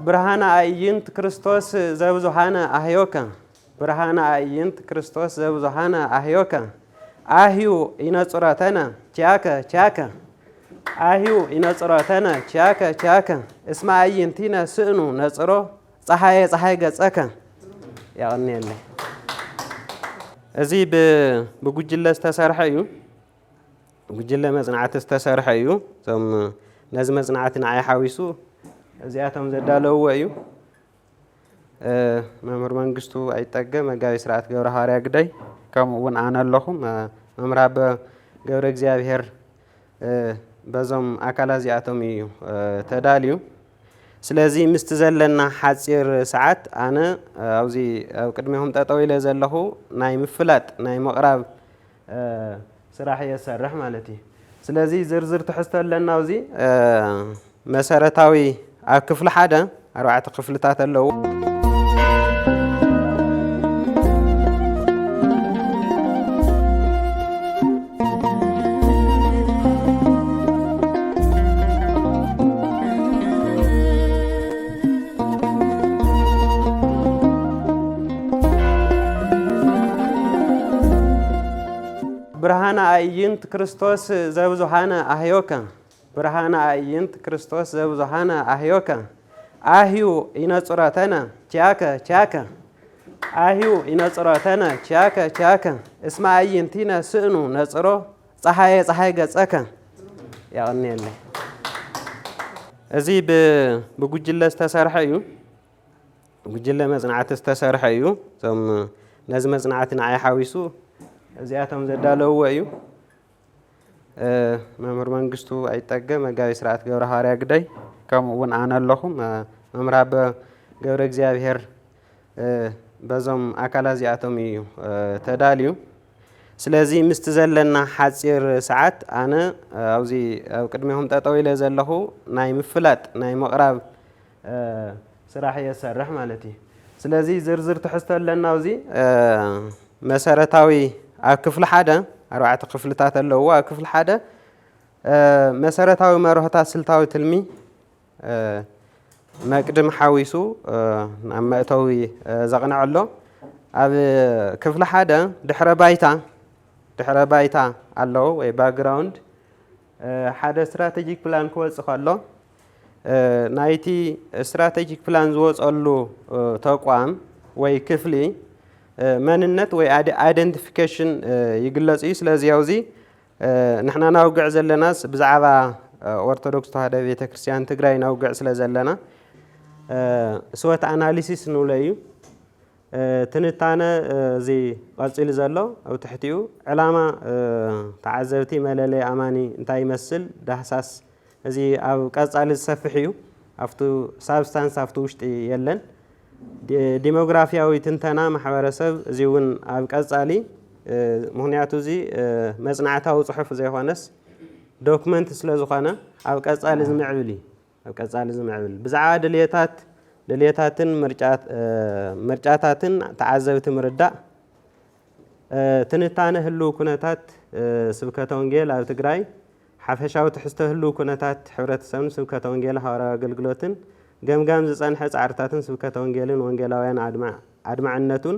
ብርሃነ ኣዕይንት ክርስቶስ ዘብዙሃነ ኣህዮከ። ብርሃነ ኣዕይንት ክርስቶስ ዘብዙሃነ ኣህዮከ። ኣህዩ ይነጽሮተነ ቻከ ቻከ። ኣህዩ ይነጽሮተነ ቻከ ቻከ። እስመ ኣዕይንቲነ ስእኑ ነጽሮ ጸሓየ ጸሓይ ገጸከ። ያቕኔለ። እዚ ብ-፣ ብጉጅለ ዝተሰርሐ እዩ። ጉጅለ መጽናዕቲ ዝተሰርሐ እዩ። እዞም ነዚ መጽናዕቲ ንዓይ ሓዊሱ እዚኣቶም ዘዳለውዎ እዩ። እ፣ መምህር መንግስቱ ኣይጠገ፣ መጋቢ ስርዓት ገብረ ሃዋርያ ግዳይ፣ ከምኡ እውን ኣነ ኣለኹ። መ-፣ መምህር ኣበ ገብረ እግዚኣብሔር፣ እ፣ በዞም ኣካላት እዚኣቶም እዩ፣ እ፣ ተዳልዩ። ስለዚ ምስቲ ዘለና ሓጺር ሰዓት ኣነ፣ እ፣ ኣብዚ ኣብ ቅድሚኹም ጠጠው ኢለ ዘለኹ ናይ ምፍላጥ፣ ናይ ምቕራብ፣ እ፣ ስራሕ እየ ዝሰርሕ ማለት እዩ። ስለዚ ዝርዝር ትሕዝቶ ኣለና ኣብዚ፣ እ፣ መሰረታዊ ኣብ ክፍሊ ሓደ ኣርባዕተ ክፍልታት ኣለዉ። ብርሃነ ኣዕይንት ክርስቶስ ዘብዙሃነ ኣህዮከ። ብርሃነ ኣዕይንት ክርስቶስ ዘብዙሃነ ኣህዮከ። ኣህዩ ይነጽሮተነ ቻከ ቻከ። ኣህዩ ይነጽሮተነ ቻከ ቻከ። እስመ ኣዕይንቲነ ስእኑ ነጽሮ ጸሓየ ጸሓይ ገጸከ። ያቕኔለይ። እዚ ብ-፣ ብጉጅለ ዝተሰርሐ እዩ። ጉጅለ መጽናዕቲ ዝተሰርሐ እዩ። እዞም ነዚ መጽናዕቲ ንዓይ ሓዊሱ እዚኣቶም ዘዳለውዎ እዩ። እ፣ መምህር መንግስቱ ኣይጠገ፣ መጋቢ ስርዓት ገብረ ሃዋርያ ግዳይ፣ ከምኡ እውን ኣነ ኣለኹ። መ-፣ መምህር ኣበ ገብረ እግዚኣብሔር፣ እ፣ በዞም ኣካላት እዚኣቶም እዩ፣ እ፣ ተዳልዩ። ስለዚ ምስቲ ዘለና ሓጺር ሰዓት ኣነ፣ እ፣ ኣብዚ ኣብ ቅድሚኹም ጠጠው ኢለ ዘለኹ ናይ ምፍላጥ፣ ናይ ምቕራብ፣ እ፣ ስራሕ እየ ዝሰርሕ ማለት እዩ። ስለዚ ዝርዝር ትሕዝቶ ኣለና ኣብዚ፣ እ፣ መሰረታዊ ኣብ ክፍሊ ሓደ፣ ኣርባዕተ ክፍልታት ኣለዎ። ኣብ ክፍሊ ሓደ፣ እ፣ መሰረታዊ መርሆታት ስልታዊ ትልሚ፣ እ፣ መቅድም ሓዊሱ፣ እ፣ ናብ መእተዊ፣ እ፣ ዘቕንዐ ኣሎ። ኣብ ክፍሊ ሓደ ድሕረ ባይታ፣ ድሕረ ባይታ ኣለዎ ወይ ባክግራውንድ፣ እ፣ ሓደ ስትራቴጂክ ፕላን ክወጽእ ከሎ፣ እ፣ ናይቲ ስትራቴጂክ ፕላን ዝወጸሉ፣ እ፣ ተቋም ወይ ክፍሊ፣ እ፣ መንነት ወይ ኣደ-፣ ኣይደንቲፊኬሽን፣ እ፣ ይግለጽ እዩ። ስለዚ ኣብዚ፣ እ፣ ንሕና ናውግዕ ዘለናስ ብዛዕባ፣ እ፣ ኦርቶዶክስ ተዋህዶ ቤተክርስትያን ትግራይ ናውግዕ ስለ ዘለና፣ እ፣ ስወት ኣናሊሲስ ንብሎ እዩ። እ፣ ትንታነ፣ እ፣ እዚ ቀጺሉ ዘሎ ኣብ ትሕቲኡ ዕላማ፣ እ፣ ተዓዘብቲ መለለይ ኣማኒ እንታይ ይመስል ዳህሳስ፣ እዚ ኣብ ቀጻሊ ዝሰፍሕ እዩ። ኣብቱ ሳብስታንስ ኣብቲ ውሽጢ የለን። ዲ-፣ ዲሞግራፊያዊ ትንተና ማሕበረሰብ እዚ እውን ኣብ ቀጻሊ፣ እ፣ ምኽንያቱ እዚ፣ እ፣ መጽናዕታዊ ጽሑፍ ዘይኮነስ ዶክመንት ስለ ዝኾነ ኣብ ቀጻሊ ዝምዕብል እዩ። ኣብ ቀጻሊ ዝምዕብል ብዛዕባ ድልየታት፣ ድልየታትን ምርጫት-፣ እ፣ ምርጫታትን ተዓዘብቲ ምርዳእ፣ እ፣ ትንታነ ህልው ኩነታት፣ እ፣ ስብከተ ወንጌል ኣብ ትግራይ፣ ሓፈሻዊ ትሕዝቶ ህልው ኩነታት ሕብረተሰብን ስብከተ ወንጌል ሃዋርያዊ ኣገልግሎትን፣ ገምጋም ዝጸንሐ ጻዕርታትን ስብከተ ወንጌልን ወንጌላውያን ኣድማ-፣ ኣድማዕነቱን፣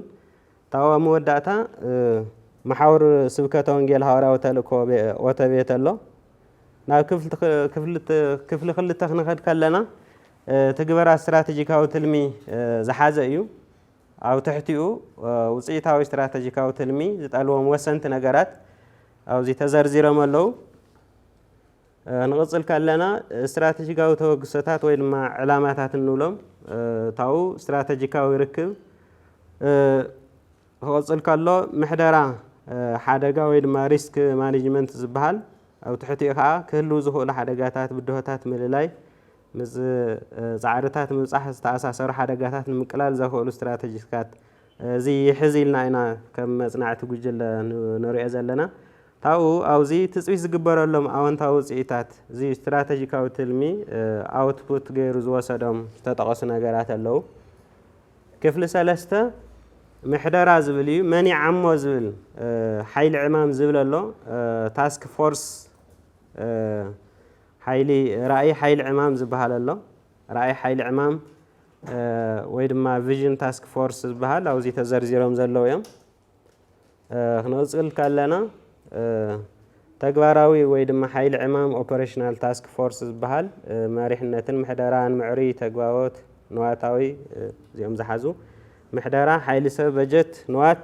ታው ኣብ መወዳእታ፣ እ፣ መሓውር ስብከተ ወንጌል ሃዋርያዊ ተልእኮ ቤ-፣ ኦተቤት ኣሎ። ናብ ክፍሊ ትኽ-፣ ክፍሊ ት-፣ ክፍሊ ክልተ ክንኸድ ከለና፣ እ፣ ትግበራ ስትራቴጂካዊ ትልሚ፣ እ፣ ዝሓዘ እዩ። ኣብ ትሕቲኡ፣ እ፣ ውጽኢታዊ ስትራቴጂካዊ ትልሚ ዝጠልዎም ወሰንቲ ነገራት ኣብዚ ተዘርዚሮም ኣለዉ። እ፣ ንቕጽል ከለና፣ ስትራቴጂካዊ ተበግሶታት ወይ ድማ ዕላማታት እንብሎም፣ እ፣ ታው ስትራቴጂካዊ ርክብ፣ እ፣ ክቕጽል ከሎ ምሕደራ፣ እ፣ ሓደጋ ወይ ድማ ሪስክ ማኔጅመንት ዝበሃል፣ ኣብ ትሕቲኡ ከኣ ክህልዉ ዝኽእሉ ሓደጋታት፣ ብድሆታት ምልላይ፣ ምጽ-፣ እ፣ ጻዕርታት ምብጻሕ ዝተኣሳሰሩ ሓደጋታት ንምቅላል ዘኽእሉ ስትራቴጂታት፣ እዚ ይሕዝ ኢልና ኢና ከም መጽናዕቲ ጉጅለ ን-፣ ንሪኦ ዘለና። ታኡ ኣብዚ ትጽቢት ዝግበረሎም ኣወንታዊ ውጽኢታት እዚ ስትራተጂካዊ ትልሚ፣ እ፣ ኣውትፑት ገይሩ ዝወሰዶም ዝተጠቐሱ ነገራት ኣለዉ። ክፍሊ ሰለስተ ምሕደራ ዝብል እዩ። መን ይዓሞ ዝብል፣ እ፣ ሓይሊ ዕማም ዝብል ኣሎ። እ፣ ታስክ ፎርስ፣ እ፣ ሓይሊ፣ ራእይ ሓይሊ ዕማም ዝበሃል ኣሎ። ራእይ ሓይሊ ዕማም ወይ ድማ ቪዥን ታስክ ፎርስ ዝበሃል ኣብዚ ተዘርዚሮም ዘለዉ እዮም። ክንቕፅል ከለና ተግባራዊ ወይ ድማ ሓይሊ ዕማም ኦፐሬሽናል ታስክ ፎርስ ዝበሃል መሪሕነትን ምሕደራን፣ ምዕሩይ ተግባቦት፣ ንዋታዊ፣ እዚኦም ዝሓዙ፣ ምሕደራ ሓይሊ ሰብ፣ በጀት፣ ንዋት፣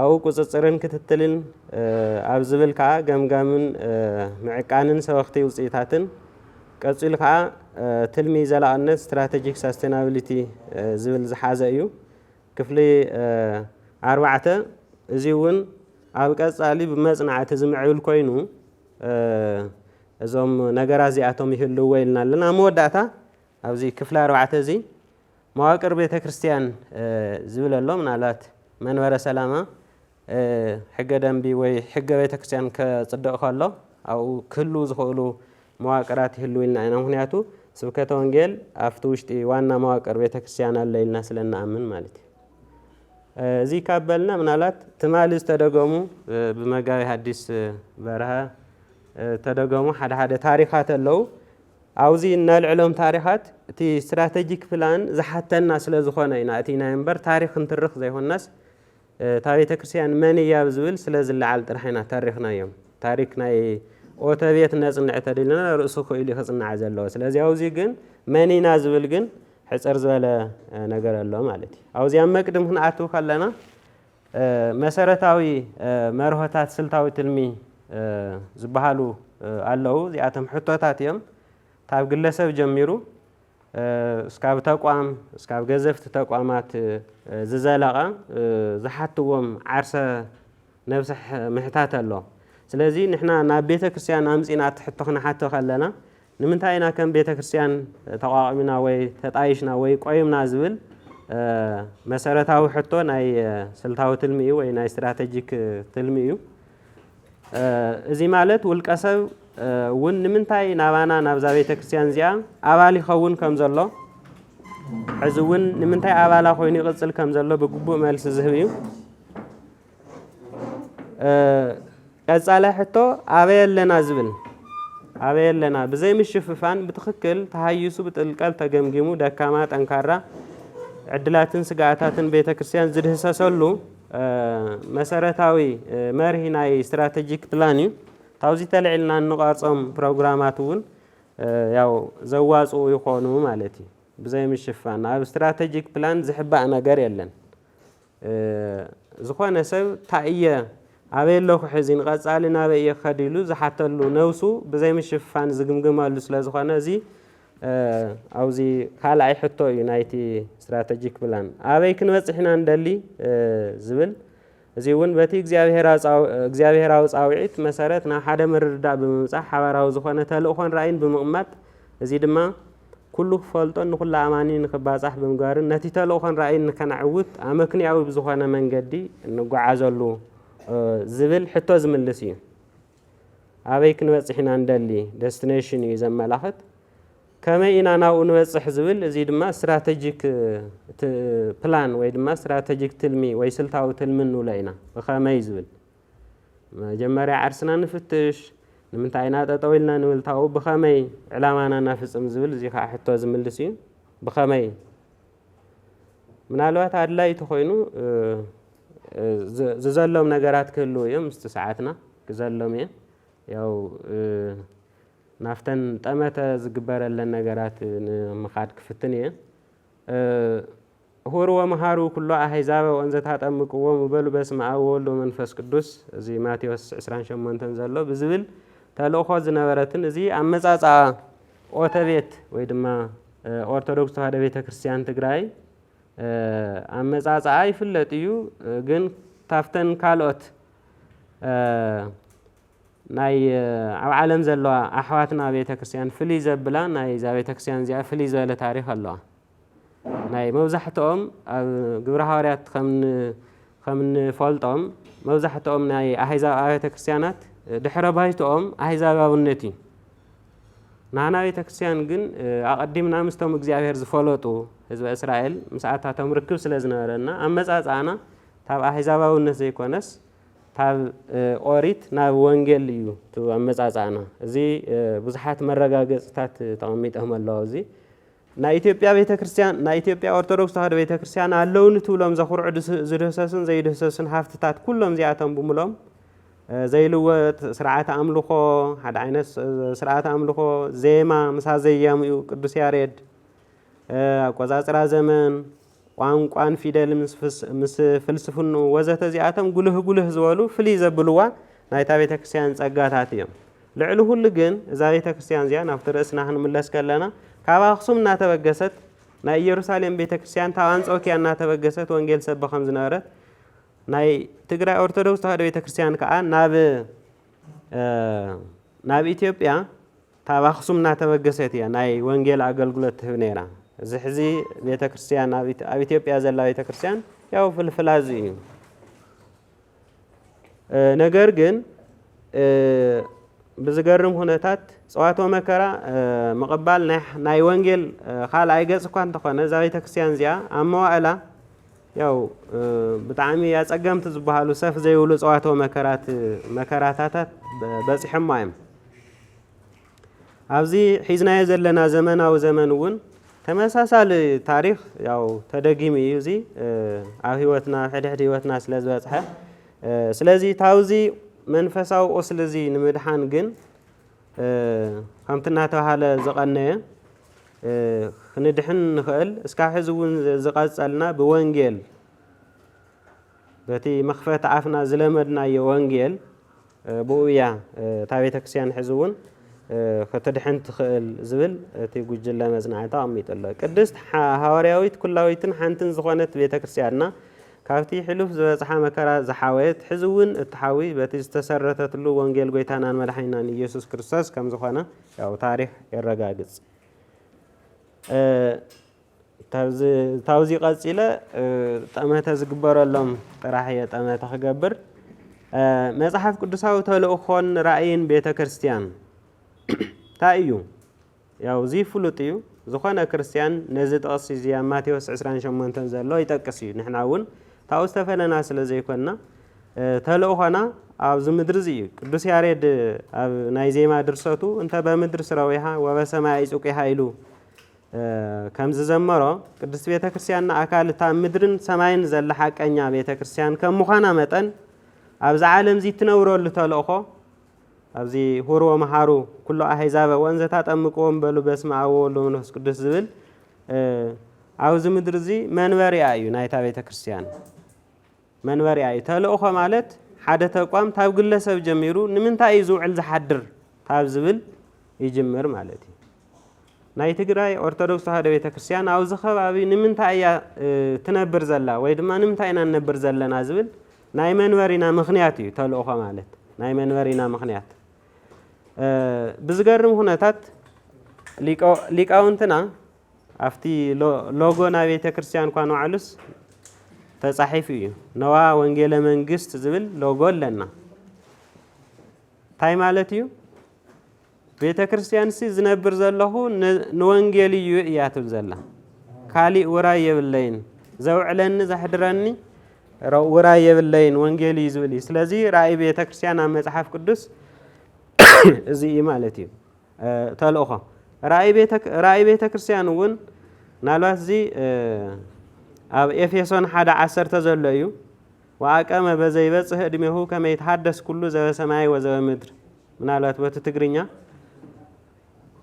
ኣብኡ ቁፅፅርን ክትትልን ኣብ ዝብል ከዓ ገምጋምን ምዕቃንን ሰበኽቲ ውፅኢታትን፣ ቀፂሉ ከዓ ትልሚ ዘላቕነት፣ ስትራቴጂክ ሳስቴናብሊቲ ዝብል ዝሓዘ እዩ። ክፍሊ ኣርባዕተ፣ እዚ እውን ኣብ ቀፃሊ ብመፅናዕቲ ዝምዕብል ኮይኑ እዞም ነገራት እዚኣቶም ይህልውዎ ኢልና ኣለና። ኣብ መወዳእታ ኣብዚ ክፍሊ ኣርባዕተ እዚ መዋቅር ቤተ ክርስቲያን ዝብል ኣሎ። ምናልባት መንበረ ሰላማ ሕገ ደንቢ ወይ ሕገ ቤተ ክርስቲያን ከፅድቕ ከሎ ኣብኡ ክህልዉ ዝኽእሉ መዋቅራት ይህልው ኢልና ኢና። ምክንያቱ ስብከተ ወንጌል ኣብቲ ውሽጢ ዋና መዋቅር ቤተ ክርስቲያን ኣሎ ኢልና ስለ እንኣምን ማለት እዩ። እዚ ካብ በልና ምናልባት ትማሊ ዝተደገሙ ብመጋቢ ሐዲስ በርሀ ዝተደገሙ ሓደ ሓደ ታሪኻት ኣለዉ። ኣብዚ እነልዕሎም ታሪኻት እቲ ስትራቴጂክ ፕላን ዝሓተና ስለ ዝኾነ ኢና። እቲ ናይ እምበር ታሪኽ እንትርኽ ዘይኮንናስ እታ ቤተ ክርስቲያን መን እያ ብዝብል ስለ ዝለዓል ጥራሕ ኢና ተሪኽናዮም። ታሪክ ናይ ኦተቤት ነፅንዕ ተደልና ርእሱ ክኢሉ ክፅናዕ ዘለዎ። ስለዚ ኣብዚ ግን መን ኢና ዝብል ግን ሕፅር ዝበለ ነገር ኣሎ ማለት እዩ። ኣብዚ ኣብ መቅድም ክንኣትው ከለና መሰረታዊ መርሆታት ስልታዊ ትልሚ ዝበሃሉ ኣለዉ። እዚኣቶም ሕቶታት እዮም። ካብ ግለሰብ ጀሚሩ እስካብ ተቋም፣ እስካብ ገዘፍቲ ተቋማት ዝዘለቐ ዝሓትዎም ዓርሰ ነብሲ ምሕታት ኣሎ። ስለዚ ንሕና ናብ ቤተ ክርስቲያን ኣምፂና እቲ ሕቶ ክንሓቶ ከለና ንምንታይ ኢና ከም ቤተ ክርስቲያን ተቋቒምና ወይ ተጣይሽና ወይ ቆይምና ዝብል መሰረታዊ ሕቶ ናይ ስልታዊ ትልሚ እዩ ወይ ናይ ስትራቴጂክ ትልሚ እዩ። እዚ ማለት ውልቀ ሰብ እውን ንምንታይ ናባና ናብዛ ቤተ ክርስቲያን እዚኣ ኣባል ይኸውን ከም ዘሎ፣ ሕዚ እውን ንምንታይ ኣባላ ኮይኑ ይቕፅል ከም ዘሎ ብግቡእ መልሲ ዝህብ እዩ። ቀፃላይ ሕቶ ኣበይ ኣለና ዝብል፣ ኣበይ ኣለና ብዘይ ምሽፍፋን ብትኽክል ተሃይሱ ብጥልቀት ተገምጊሙ ደካማ ጠንካራ ዕድላትን ስግኣታትን ቤተ ክርስቲያን ዝድህሰሰሉ መሰረታዊ መርሂ ናይ ስትራቴጂክ ፕላን እዩ። ካብዚ ተልዒልና እንቐርፆም ፕሮግራማት እውን ያው ዘዋፅኡ ይኾኑ ማለት እዩ። ብዘይ ምሽፋን ኣብ ስትራቴጂክ ፕላን ዝሕባእ ነገር የለን። ዝኾነ ሰብ እንታይ እየ ኣበይ ኣለኹ ሕዚ ንቐፃሊ ናበይ እየ ክኸድ ኢሉ ዝሓተሉ ነብሱ ብዘይ ምሽፋን ዝግምግመሉ ስለ ዝኾነ እዚ ኣብዚ ካልኣይ ሕቶ እዩ ናይቲ ስትራቴጂክ ፕላን ኣበይ ክንበፅሕ ኢና ንደሊ ዝብል እዚ እውን በቲ እግዚኣብሔራዊ ፃውዒት መሰረት ናብ ሓደ ምርድዳእ ብምምፃእ ሓባራዊ ዝኾነ ተልእኾን ራእይን ብምቕማጥ እዚ ድማ ኩሉ ክፈልጦን ንኩሉ ኣማኒ ንክባፃሕ ብምግባርን ነቲ ተልእኾን ራእይን ንከነዕውት ኣመክንያዊ ብዝኾነ መንገዲ እንጓዓዘሉ ዝብል ሕቶ ዝምልስ እዩ። ኣበይ ክንበፅሕ ኢና ንደሊ ደስቲኔሽን እዩ ዘመላኽት። ከመይ ኢና ናብኡ ንበፅሕ ዝብል እዚ ድማ ስትራቴጂክ ፕላን ወይ ድማ ስትራቴጂክ ትልሚ ወይ ስልታዊ ትልሚ ንብሎ ኢና። ብኸመይ ዝብል መጀመርያ ዓርስና ንፍትሽ። ንምንታይ ኢና ጠጠው ኢልና ንብል ታብኡ ብኸመይ ዕላማና ናፍፅም ዝብል እዚ ከዓ ሕቶ ዝምልስ እዩ። ብኸመይ ምናልባት ኣድላይ ተኾይኑ ዝዘሎም ነገራት ክህልዉ እዮም ምስቲ ሰዓትና ክዘሎም እየ። ያው ናፍተን ጠመተ ዝግበረለን ነገራት ንምኻድ ክፍትን እየ። ሁር ወመሃሩ ኩሎ ኣህዛበ ወእንዘ ታጠምቅዎም በሉ በስመ ኣብ ወወልድ ወመንፈስ ቅዱስ እዚ ማቴዎስ ዕስራን ሸሞንተን ዘሎ ብዝብል ተልእኾ ዝነበረትን እዚ ኣመፃፅኣ ኦተቤት ወይ ድማ ኦርቶዶክስ ተዋህዶ ቤተ ክርስቲያን ትግራይ ኣመፃፅኣ ይፍለጥ እዩ። ግን ታፍተን ካልኦት ናይ ኣብ ዓለም ዘለዋ ኣሕዋትና ቤተ ክርስቲያን ፍልይ ዘብላ ናይ እዛ ቤተ ክርስቲያን እዚኣ ፍልይ ዝበለ ታሪኽ ኣለዋ። ናይ መብዛሕትኦም ኣብ ግብረ ሃዋርያት ከም ከም እንፈልጦም መብዛሕትኦም ናይ ኣህዛብ ኣብያተ ክርስቲያናት ድሕረ ባይትኦም ኣህዛባውነት እዩ። ናህና ቤተ ክርስቲያን ግን ኣቐዲምና ምስቶም እግዚኣብሔር ዝፈለጡ ህዝበ እስራኤል ምስኣታቶም ርክብ ስለ ዝነበረና ኣመፃፅኣና ካብ ኣህዛባውነት ዘይኮነስ ካብ ኦሪት ናብ ወንጌል እዩ እቲ ኣመፃፅኣና። እዚ ብዙሓት መረጋገፅታት ተቐሚጦም ኣለዉ። እዚ ናይ ኢትዮጵያ ቤተክርስትያን፣ ናይ ኢትዮጵያ ኦርቶዶክስ ተዋህዶ ቤተክርስትያን ኣለውኒ ትብሎም ዘኹርዑ ድስ-፣ ዝድህሰሱን ዘይድህሰሱን ሃፍትታት ኩሎም እዚኣቶም ብምሎም፣ እ፣ ዘይልወጥ ስርዓተ ኣምልኾ፣ ሓደ ዓይነት ስ-፣ ስርዓተ ኣምልኾ፣ ዜማ፣ ምሳ ዘያሚኡ ቅዱስ ያሬድ፣ እ፣ ኣቆጻጽራ ዘመን፣ ቋንቋን ፊደል ምስ ፍስ-፣ ምስ ፍልስፍንኡ ወዘተ እዚኣቶም ጉልህ ጉልህ ዝበሉ ፍልይ ዘብልዋ ናይታ ቤተክርስትያን ጸጋታት እዮም። ልዕሊ ኩሉ ግን እዛ ቤተክርስትያን እዚኣ ናብቲ ርእስና ክንምለስ ከለና ካብ ኣኽሱም እናተበገሰት ናይ ኢየሩሳሌም ቤተክርስትያን ካብ ኣንጾኪያ እናተበገሰት ወንጌል ሰበ ከም ዝነበረት ናይ ትግራይ ኦርቶዶክስ ተዋህዶ ቤተክርስትያን ከኣ ናብ፣ እ፣ ናብ ኢትዮጵያ ካብ ኣኽሱም እናተበገሰት እያ ናይ ወንጌል ኣገልግሎት ትህብ ነይራ። እዚ ሕዚ ቤተክርስትያን ኣብ ኢት-፣ ኣብ ኢትዮጵያ ዘላ ቤተክርስትያን ያው ፍልፍላ እዚ እዩ። እ፣ ነገር ግን፣ እ፣ ብዝገርም ኩነታት ጸዋትወ መከራ፣ እ፣ ምቕባል ናይ፣ ናይ ወንጌል፣ እ፣ ካልኣይ ገጽ እኳ እንተኾነ እዛ ቤተክርስትያን እዚኣ ኣብ መዋእላ ያው፣ እ፣ ብጣዕሚ ኣጸገምቲ ዝበሃሉ ሰፍ ዘይብሉ ጸዋትወ መከራት፣ መከራታታት በ-፣ በጺሖማ እዮም። ኣብዚ ሒዝናዮ ዘለና ዘመናዊ ዘመን እውን ተመሳሳሊ ታሪኽ ያው ተደጊሙ እዩ። እዚ፣ እ፣ ኣብ ህይወትና፣ ኣብ ሕድሕድ ህይወትና ስለ ዝበጽሐ፣ እ፣ ስለዚ ታውዚ መንፈሳዊ ቁስሊ እዚ ንምድሓን ግን፣ እ፣ ከምቲ እናተባህለ ዝቐነየ፣ እ፣ ክንድሕን ንኽእል እስካብ ሕዚ እውን ዝ-፣ ዝቐጸልና ብወንጌል በቲ መኽፈቲ ኣፍና ዝለመድናዮ ወንጌል፣ እ፣ ብኡ እያ፣ እ፣ እታ ቤተክርስትያን ሕዚ እውን፣ እ፣ ክትድሕን ትኽእል ዝብል እቲ ጉጅለ መጽናዕቲ ኣቐሚጡ ኣሎ። ቅድስት ሓ-፣ ሃዋርያዊት ኩላዊትን ሓንትን ዝኾነት ቤተክርስትያንና ካብቲ ሕሉፍ ዝበጽሓ መከራ ዝሓወየት፣ ሕዚ እውን እትሓዊ በቲ ዝተሰረተትሉ ወንጌል ጎይታናን መድሓኒናን ኢየሱስ ክርስቶስ ከም ዝኾነ ያው ታሪኽ የረጋግጽ። እ፣ ታብዚ፣ ታብዚ ቀጺለ፣ እ፣ ጠመተ ዝግበረሎም ጥራሕ እየ ጠመተ ክገብር። እ፣ መጽሓፍ ቅዱሳዊ ተልእኾን ራእይን ቤተ ክርስቲያን እንታይ እዩ? ያው እዚ ፍሉጥ እዩ። ዝኾነ ክርስቲያን ነዚ ጥቕሲ እዚ ኣብ ማቴዎስ ዕስራን ሸሞንተን ዘሎ ይጠቅስ እዩ። ንሕና እውን ታው ዝተፈለና ስለ ዘይኮንና፣ እ፣ ተልእኾና ኣብዚ ምድሪ እዚ እዩ። ቅዱስ ያሬድ ኣብ ናይ ዜማ ድርሰቱ "እንተ በምድር ስረዊሃ ወበሰማይ ኣይጹቂሃ" ኢሉ እ፣ ከም ዝዘመሮ፣ ቅድስቲ ቤተ ክርስቲያንና ኣካል እታ ምድርን ሰማይን ዘላ ሓቀኛ ቤተ ክርስቲያን ከም ምዃና መጠን፣ ኣብዚ ዓለም እዚ እትነብረሉ ተልእኾ፣ ኣብዚ "ሁሩ ወመሃሩ ኩሎ ኣህዛበ ወእንዘ ታጠምቅዎም በሉ በስመ አብ ወወልድ ወመንፈስ ቅዱስ" ዝብል፣ እ፣ ኣብዚ ምድሪ እዚ መንበሪኣ እዩ ናይታ ቤተ ክርስቲያን። መንበሪኣ እዩ። ተልእኾ ማለት ሓደ ተቋም ታብ ግለሰብ ጀሚሩ ንምንታይ እዩ ዝውዕል ዝሓድር ታብ ዝብል ይጅምር ማለት እዩ። ናይ ትግራይ ኦርቶዶክስ ተዋህዶ ቤተ ክርስቲያን ኣብዚ ከባቢ ንምንታይ እያ፣ እ፣ ትነብር ዘላ ወይ ድማ ንምንታይ ኢና ንነብር ዘለና ዝብል ናይ መንበሪና ምኽንያት እዩ ተልእኾ ማለት። ናይ መንበሪና ምኽንያት። እ፣ ብዝገርም ኩነታት ሊቀ-፣ ሊቃውንትና ኣብቲ ሎ-፣ ሎጎ ናይ ቤተ ክርስቲያን እኳ ንባዕሉስ ተጻሒፉ እዩ። ነዋ ወንጌለ መንግስት ዝብል ሎጎ ኣለና። እንታይ ማለት እዩ? ቤተ ክርስቲያንሲ ዝነብር ዘለኹ ን-፣ ንወንጌል እዩ እያ ትብል ዘላ። ካሊእ ውራይ የብለይን። ዘውዕለኒ ዘሕድረኒ ረ-፣ ውራይ የብለይን፣ ወንጌል እዩ ዝብል እዩ። ስለዚ ራእይ ቤተ ክርስቲያን ኣብ መጽሓፍ ቅዱስ እዚ እዩ ማለት እዩ። እ፣ ተልእኾ ራእይ ቤተ-፣ ራእይ ቤተ ክርስቲያን እውን ምናልባት እዚ፣ እ፣ ኣብ ኤፌሶን ሓደ ዓሰርተ ዘሎ እዩ። "ወአቀመ በዘይበጽሕ ዕድሜሁ ከመ ይትሃደስ ኩሉ ዘበሰማይ ወዘበምድር።" ምናልባት በቲ ትግርኛ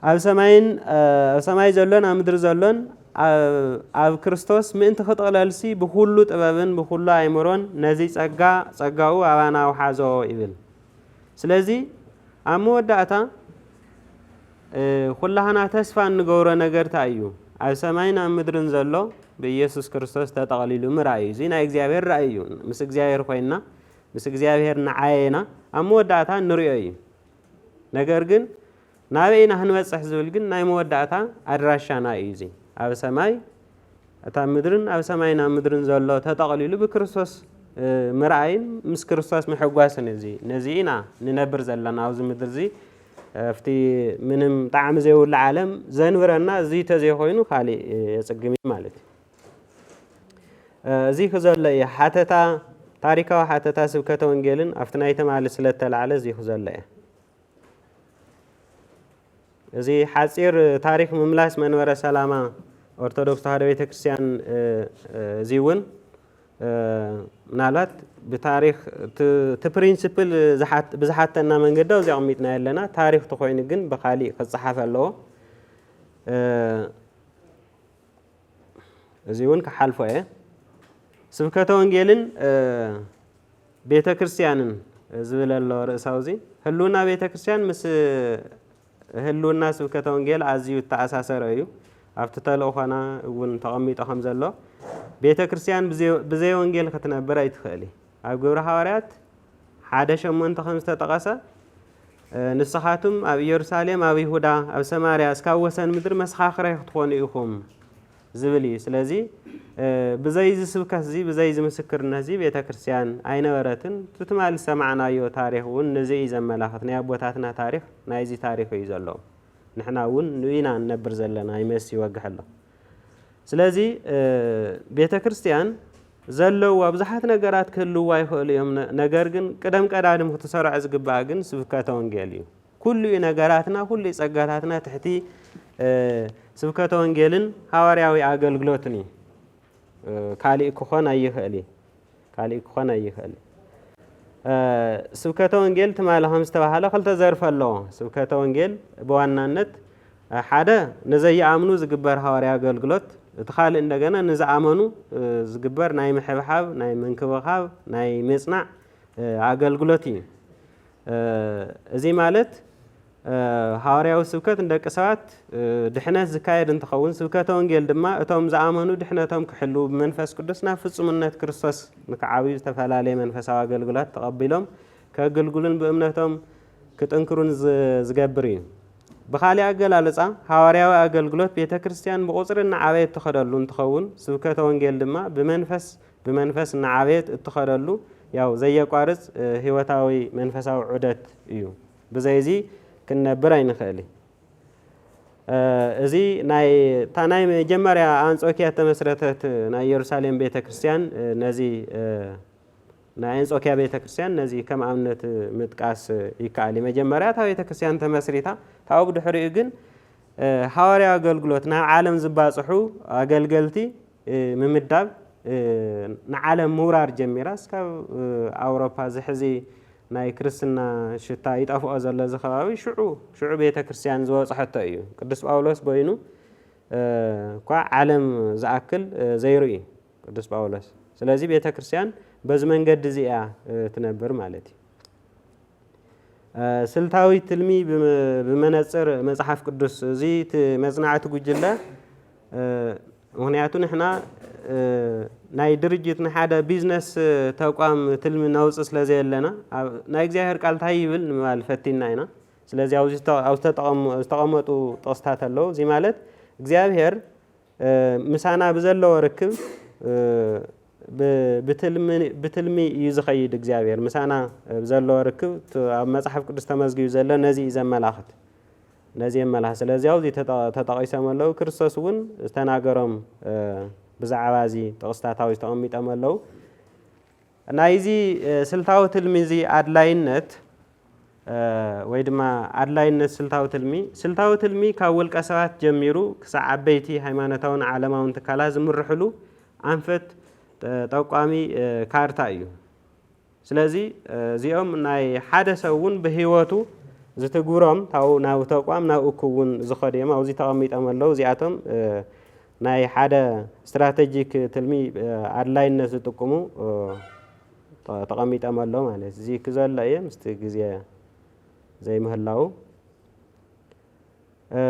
ኣብ ሰማይን፣ እ፣ ኣብ ሰማይ ዘሎን ኣብ ምድሪ ዘሎን ኣብ፣ ኣብ ክርስቶስ ምእንቲ ክጥቕለልሲ ብኹሉ ጥበብን ብኹሉ ኣእምሮን ነዚ ጸጋ፣ ጸጋኡ ኣባና ኣውሓዞ ይብል። ስለዚ ኣብ መወዳእታ፣ እ፣ ኩላህና ተስፋ እንገብሮ ነገር እንታይ እዩ? ኣብ ሰማይን ኣብ ምድርን ዘሎ ብኢየሱስ ክርስቶስ ተጠቕሊሉ ምርኣይ እዩ። እዚ ናይ እግዚኣብሔር ራእይ እዩ። ምስ እግዚኣብሔር ኮይንና፣ ምስ እግዚኣብሔር ንዓየና ኣብ መወዳእታ እንሪኦ እዩ። ነገር ግን ናበይ ኢና ክንበጽሕ ዝብል ግን ናይ መወዳእታ ኣድራሻና እዩ። እዚ ኣብ ሰማይ፣ እታ ምድርን ኣብ ሰማይን ኣብ ምድርን ዘሎ ተጠቕሊሉ ብክርስቶስ፣ እ፣ ምርኣይን ምስ ክርስቶስ ምሕጓስን እዚ፣ ነዚ ኢና ንነብር ዘለና ኣብዚ ምድሪ እዚ። ኣብቲ ምንም ጣዕሚ ዘይብሉ ዓለም ዘንብረና እዚ ተዘይኮይኑ ካሊእ የጽግም እዩ ማለት እዩ። እ፣ እዚ ክዘሎ እዩ። ሓተታ፣ ታሪካዊ ሓተታ ስብከተ ወንጌልን ኣብቲ ናይ ትማሊ ስለ እተላዕለ እዚ ክዘሎ እየ። እዚ ሓጺር ታሪኽ ምምላስ መንበረ ሰላማ ኦርቶዶክስ ተዋህዶ ቤተክርስትያን፣ እ፣ እ፣ እዚ እውን፣ እ፣ ምናልባት ብታሪኽ እቲ፣ እቲ ፕሪንስፕል ዝሓት-፣ ብዝሓተና መንገዲ ኣብዚ ኣቕሚጥና ኣለና። ታሪኽ ተኾይኑ ግን ብኻሊእ ክጸሓፍ ኣለዎ። እ፣ እዚ እውን ክሓልፎ እየ። ስብከተ ወንጌልን፣ እ፣ ቤተ ክርስቲያንን ዝብል ኣሎ ርእሳዊ እዚ። ህልውና ቤተ ክርስቲያን ምስ ህልውና ስብከተ ወንጌል ኣዝዩ እተኣሳሰረ እዩ። ኣብቲ ተልእኾና እውን ተቐሚጡ ከም ዘሎ፣ ቤተ ክርስቲያን ብዘይ፣ ብዘይ ወንጌል ክትነብር ኣይትኽእል እዩ። ኣብ ግብረ ሃዋርያት ሓደ ሸሞንተ ከም ዝተጠቐሰ፣ እ፣ ንስኻትም ኣብ ኢየሩሳሌም፣ ኣብ ይሁዳ፣ ኣብ ሰማርያ፣ እስካብ ወሰን ምድሪ መሰኻኽረይ ክትኾኑ ኢኹም ዝብል እዩ። ስለዚ፣ እ፣ ብዘይ እዚ ስብከት እዚ፣ ብዘይ እዚ ምስክርነት እዚ ቤተ ክርስቲያን ኣይነበረትን። እቲ ትማሊ ዝሰማዕናዮ ታሪኽ እውን ነዚ እዩ ዘመላኽት። ናይ ኣቦታትና ታሪኽ ናይዚ ታሪኽ እዩ ዘሎ። ንሕና እውን ንኡ ኢና ንነብር ዘለና ይመስ ይወግሕ ኣሎ። ስለዚ፣ እ፣ ቤተ ክርስቲያን ዘለዋ ብዙሓት ነገራት ክህልዋ ይኽእሉ እዮም። ነ-፣ ነገር ግን ቅደም ቀዳድም ክትሰርዖ ዝግባኣ ግን ስብከተ ወንጌል እዩ። ኩሉ እዩ ነገራትና፣ ኩሉ እዩ ጸጋታትና ትሕቲ፣ እ፣ ስብከተ ወንጌልን ሃዋርያዊ ኣገልግሎትን እዩ። እ፣ ካሊእ ክኾን ኣይኽእል እዩ። ካሊእ ክኾን ኣይኽእል። እ፣ ስብከተ ወንጌል ትማሊ ከም ዝተባህለ ክልተ ዘርፊ ኣለዎ። ስብከተ ወንጌል ብዋናነት፣ እ፣ ሓደ ንዘይኣምኑ ዝግበር ሃዋርያ ኣገልግሎት፣ እቲ ካልእ እንደገና ንዝኣመኑ፣ እ፣ ዝግበር ናይ ምሕብሓብ፣ ናይ ምንክብኻብ፣ ናይ ምጽናዕ፣ እ፣ ኣገልግሎት እዩ። እ፣ እዚ ማለት፣ እ፣ ሃዋርያዊ ስብከት ንደቂ ሰባት፣ እ፣ ድሕነት ዝካየድ እንትኸውን፣ ስብከተ ወንጌል ድማ እቶም ዝኣመኑ ድሕነቶም ክሕልዉ ብመንፈስ ቅዱስ ናብ ፍጹምነት ክርስቶስ ንክዓብዩ ዝተፈላለየ መንፈሳዊ ኣገልግሎት ተቐቢሎም ከገልግሉን ብእምነቶም ክጥንክሩን ዝ-፣ ዝገብር እዩ። ብኻሊእ ኣገላልጻ፣ ሃዋርያዊ ኣገልግሎት ቤተ ክርስቲያን ብቑጽሪ እናዓበየት ትኸደሉ እንትኸውን፣ ስብከተ ወንጌል ድማ ብመንፈስ፣ ብመንፈስ እናዓበየት እትኸደሉ፣ ያው ዘየቋርጽ፣ እ፣ ህይወታዊ መንፈሳዊ ዑደት እዩ። ብዘይ እዚ ክንነብር ኣይንኽእል። እ፣ እዚ ናይ፣ እታ ናይ መጀመርያ ኣንጾኪያ ተመስረተት ናይ ኢየሩሳሌም ቤተ ክርስቲያን፣ እ፣ ነዚ፣ እ፣ ናይ ኣንጾኪያ ቤተ ክርስቲያን ነዚ ከም ኣብነት ምጥቃስ ይከኣል እዩ። መጀመርያ እታ ቤተ ክርስቲያን ተመስሪታ፣ ካብኡ ብድሕሪኡ ግን፣ እ፣ ሃዋርያዊ ኣገልግሎት ናብ ዓለም ዝባጽሑ ኣገልገልቲ፣ እ፣ ምምዳብ፣ እ፣ ንዓለም ምውራር ጀሚራ። እስካብ፣ እ፣ ኣውሮፓ እዚ ሕዚ ናይ ክርስትና ሽታ ይጠፍኦ ዘሎ እዚ ከባቢ ሽዑ፣ ሽዑ ቤተ ክርስቲያን ዝበጽሐቶ እዩ። ቅዱስ ጳውሎስ በይኑ፣ እ፣ እኳ ዓለም ዝኣክል፣ እ፣ ዘይርኢ ቅዱስ ጳውሎስ። ስለዚ ቤተ ክርስቲያን በዚ መንገዲ እዚ እያ፣ እ፣ ትነብር ማለት እዩ። እ፣ ስልታዊ ትልሚ ብመ-፣ ብመነጽር መጽሓፍ ቅዱስ፣ እዚ እቲ መጽናዕቲ ጉጅለ፣ እ፣ ምኽንያቱ ንሕና፣ እ፣ ናይ ድርጅት፣ ንሓደ ቢዝነስ፣ እ፣ ተቋም ትልሚ ነውጽእ ስለ ዘየለና፣ ኣብ ናይ እግዚኣብሔር ቃል እንታይ ይብል ንምባል ፈቲንና ኢና። ስለዚ ኣብዚ ዝተ-፣ ኣብ ዝተጠቐሙ-፣ ዝተቐመጡ ጥቕስታት ኣለዉ። እዚ ማለት እግዚኣብሔር፣ እ፣ ምሳና ብዘለዎ ርክብ፣ እ፣ ብ-፣ ብትልሚ፣ ብትልሚ እዩ ዝኸይድ እግዚኣብሔር። ምሳና ብዘለዎ ርክብ፣ እቲ ኣብ መጽሓፍ ቅዱስ ተመዝጊቡ ዘሎ ነዚ እዩ ዘመላኽት። ነዚ የመላኽት። ስለዚ ኣብዚ ተጠ-፣ ተጠቒሶም ኣለዉ። ክርስቶስ እውን ዝተናገሮም፣ እ፣ ብዛዕባ እዚ ጥቕስታት ኣብዚ ተቐሚጦም ኣለዉ። ናይዚ፣ እ፣ ስልታዊ ትልሚ እዚ ኣድላይነት፣ እ፣ ወይ ድማ ኣድላይነት ስልታዊ ትልሚ፣ ስልታዊ ትልሚ ካብ ውልቀ ሰባት ጀሚሩ ክሳዕ ዓበይቲ ሃይማኖታውን ዓለማውን ትካላት ዝምርሕሉ ኣንፈት፣ እ፣ ጠቋሚ፣ እ፣ ካርታ እዩ። ስለዚ፣ እ፣ እዚኦም ናይ ሓደ ሰብ እውን ብህይወቱ ዝትግብሮም ታው-፣ ናብ ተቋም ናብ እኩብ እውን ዝኸዱ እዮም። ኣብዚ ተቐሚጦም ኣለዉ። እዚኣቶም፣ እ፣ ናይ ሓደ ስትራተጂክ ትልሚ፣ እ፣ ኣድላይነት ዝጥቅሙ፣ እ፣ ተ-፣ ተቐሚጦም ኣለዉ ማለት እዩ። እዚ ክዘሎ እየ ምስቲ ግዜ ዘይምህላዉ። እ፣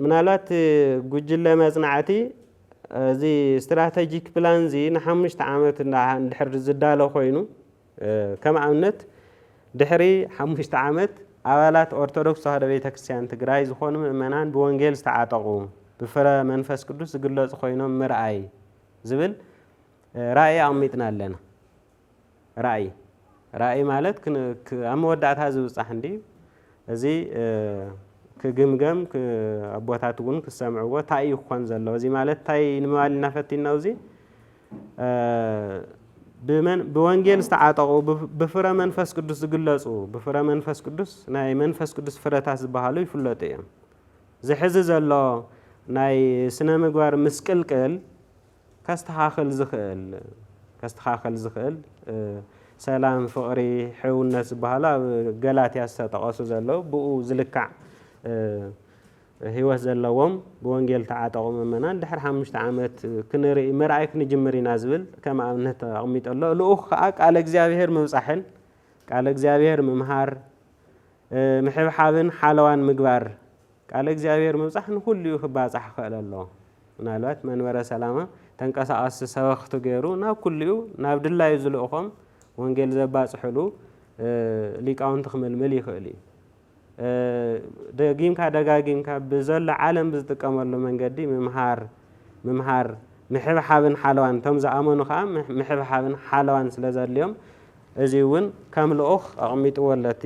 ምናልባት ጉጅለ መጽናዕቲ እዚ ስትራተጂክ ፕላን እዚ ንሓሙሽተ ዓመት እንዳ-፣ እንድሕር ዝዳሎ ኮይኑ፣ እ፣ ከም ኣብነት ድሕሪ ሓሙሽተ ዓመት ኣባላት ኦርቶዶክስ ተዋህዶ ቤተክርስትያን ትግራይ ዝኾኑ ምእመናን ብወንጌል ዝተዓጠቑ፣ ብፍረ መንፈስ ቅዱስ ዝግለጹ ኮይኖም ምርኣይ ዝብል፣ እ፣ ራእይ ኣቕሚጥና ኣለና። ራእይ፣ ራእይ ማለት ክን-፣ ክ-፣ ኣብ መወዳእታ ዝብጻሕ እንድዩ። እዚ፣ እ፣ ክግምገም፣ ክ-፣ ኣቦታት እውን ክሰምዕዎ፣ እንታይ እዩ ክኾን ዘለዎ? እዚ ማለት እንታይ ንምባል ኢና ፈቲንና ኣብዚ? እ፣ ብመን-፣ ብወንጌል ዝተዓጠቑ፣ ብ-፣ ብፍረ መንፈስ ቅዱስ ዝግለጹ፣ ብፍረ መንፈስ ቅዱስ፣ ናይ መንፈስ ቅዱስ ፍረታት ዝበሃሉ ይፍለጡ እዮም። ዝሕዚ ዘሎ ናይ ስነ ምግባር ምስቅልቅል ከስተኻኽል ዝኽእል ከስተኻኽል ዝኽእል ሰላም፣ ፍቕሪ፣ ሕውነት ዝበሃሉ ኣብ ገላትያ ዝተጠቐሱ ዘለዉ ብኡ ዝልካዕ ህይወት ዘለዎም ብወንጌል ተዓጠቑ ምእመናን ድሕሪ ሓሙሽተ ዓመት ክንርኢ ምርኣይ ክንጅምር ኢና ዝብል ከም ኣብነት ኣቕሚጡ ኣሎ። ልኡኽ ከኣ ቃለ እግዚኣብሔር ምብጻሕን ቃለ እግዚኣብሔር ምምሃር ምሕብሓብን ሓለዋን ምግባር ቃለ እግዚኣብሔር ምብጻሕ ንኹሉ እዩ ክባጻሕ ክኽእል ኣለዎ። ምናልባት መንበረ ሰላማ ተንቀሳቐስቲ ሰበኽቲ ገይሩ ናብ ኩሉ እዩ ናብ ድላዩ ዝልእኾም ወንጌል ዘባጽሕሉ ሊቃውንቲ ክምልምል ይኽእል እዩ። ደጊምካ ደጋጊምካ ብዘሎ ዓለም ብዝጥቀመሉ መንገዲ ምምሃር ምምሃር ምሕብሓብን ሓለዋን እቶም ዝኣመኑ ከዓ ምሕብሓብን ሓለዋን ስለ ዘድልዮም እዚ እውን ከም ልኡኽ ኣቕሚጥዎ ኣሎ እቲ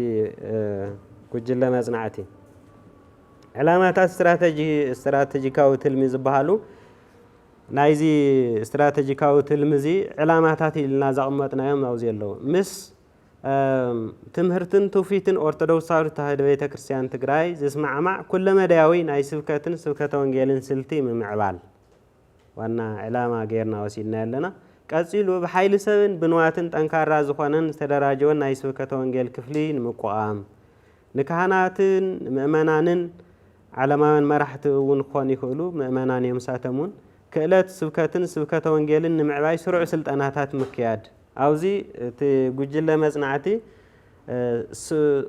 ጉጅለ መጽናዕቲ። ዕላማታት ስትራተጂ ስትራተጂካዊ ትልሚ ዝበሃሉ ናይዚ ስትራተጂካዊ ትልሚ እዚ ዕላማታት ኢልና ዘቕመጥናዮም ኣብዚ ኣለዉ። ምስ ትምህርትን ትውፊትን ኦርቶዶክሳዊት ተዋህዶ ቤተ ክርስቲያን ትግራይ ዝስማዕማዕ ኩለመዳያዊ ናይ ስብከትን ስብከተ ወንጌልን ስልቲ ምምዕባል ዋና ዕላማ ጌርና ወሲድና ኣለና። ቀጺሉ ብሓይሊ ሰብን ብንዋትን ጠንካራ ዝኾነን ዝተደራጀወን ናይ ስብከተ ወንጌል ክፍሊ ንምቋም ንካህናትን ምእመናንን ዓለማውያን መራሕቲ እውን ክኾኑ ይኽእሉ ምእመናን እዮም። ንሳቶም እውን ክእለት ስብከትን ስብከተ ወንጌልን ንምዕባይ ስሩዕ ስልጠናታት ምክያድ። ኣብዚ እቲ ጉጅለ መጽናዕቲ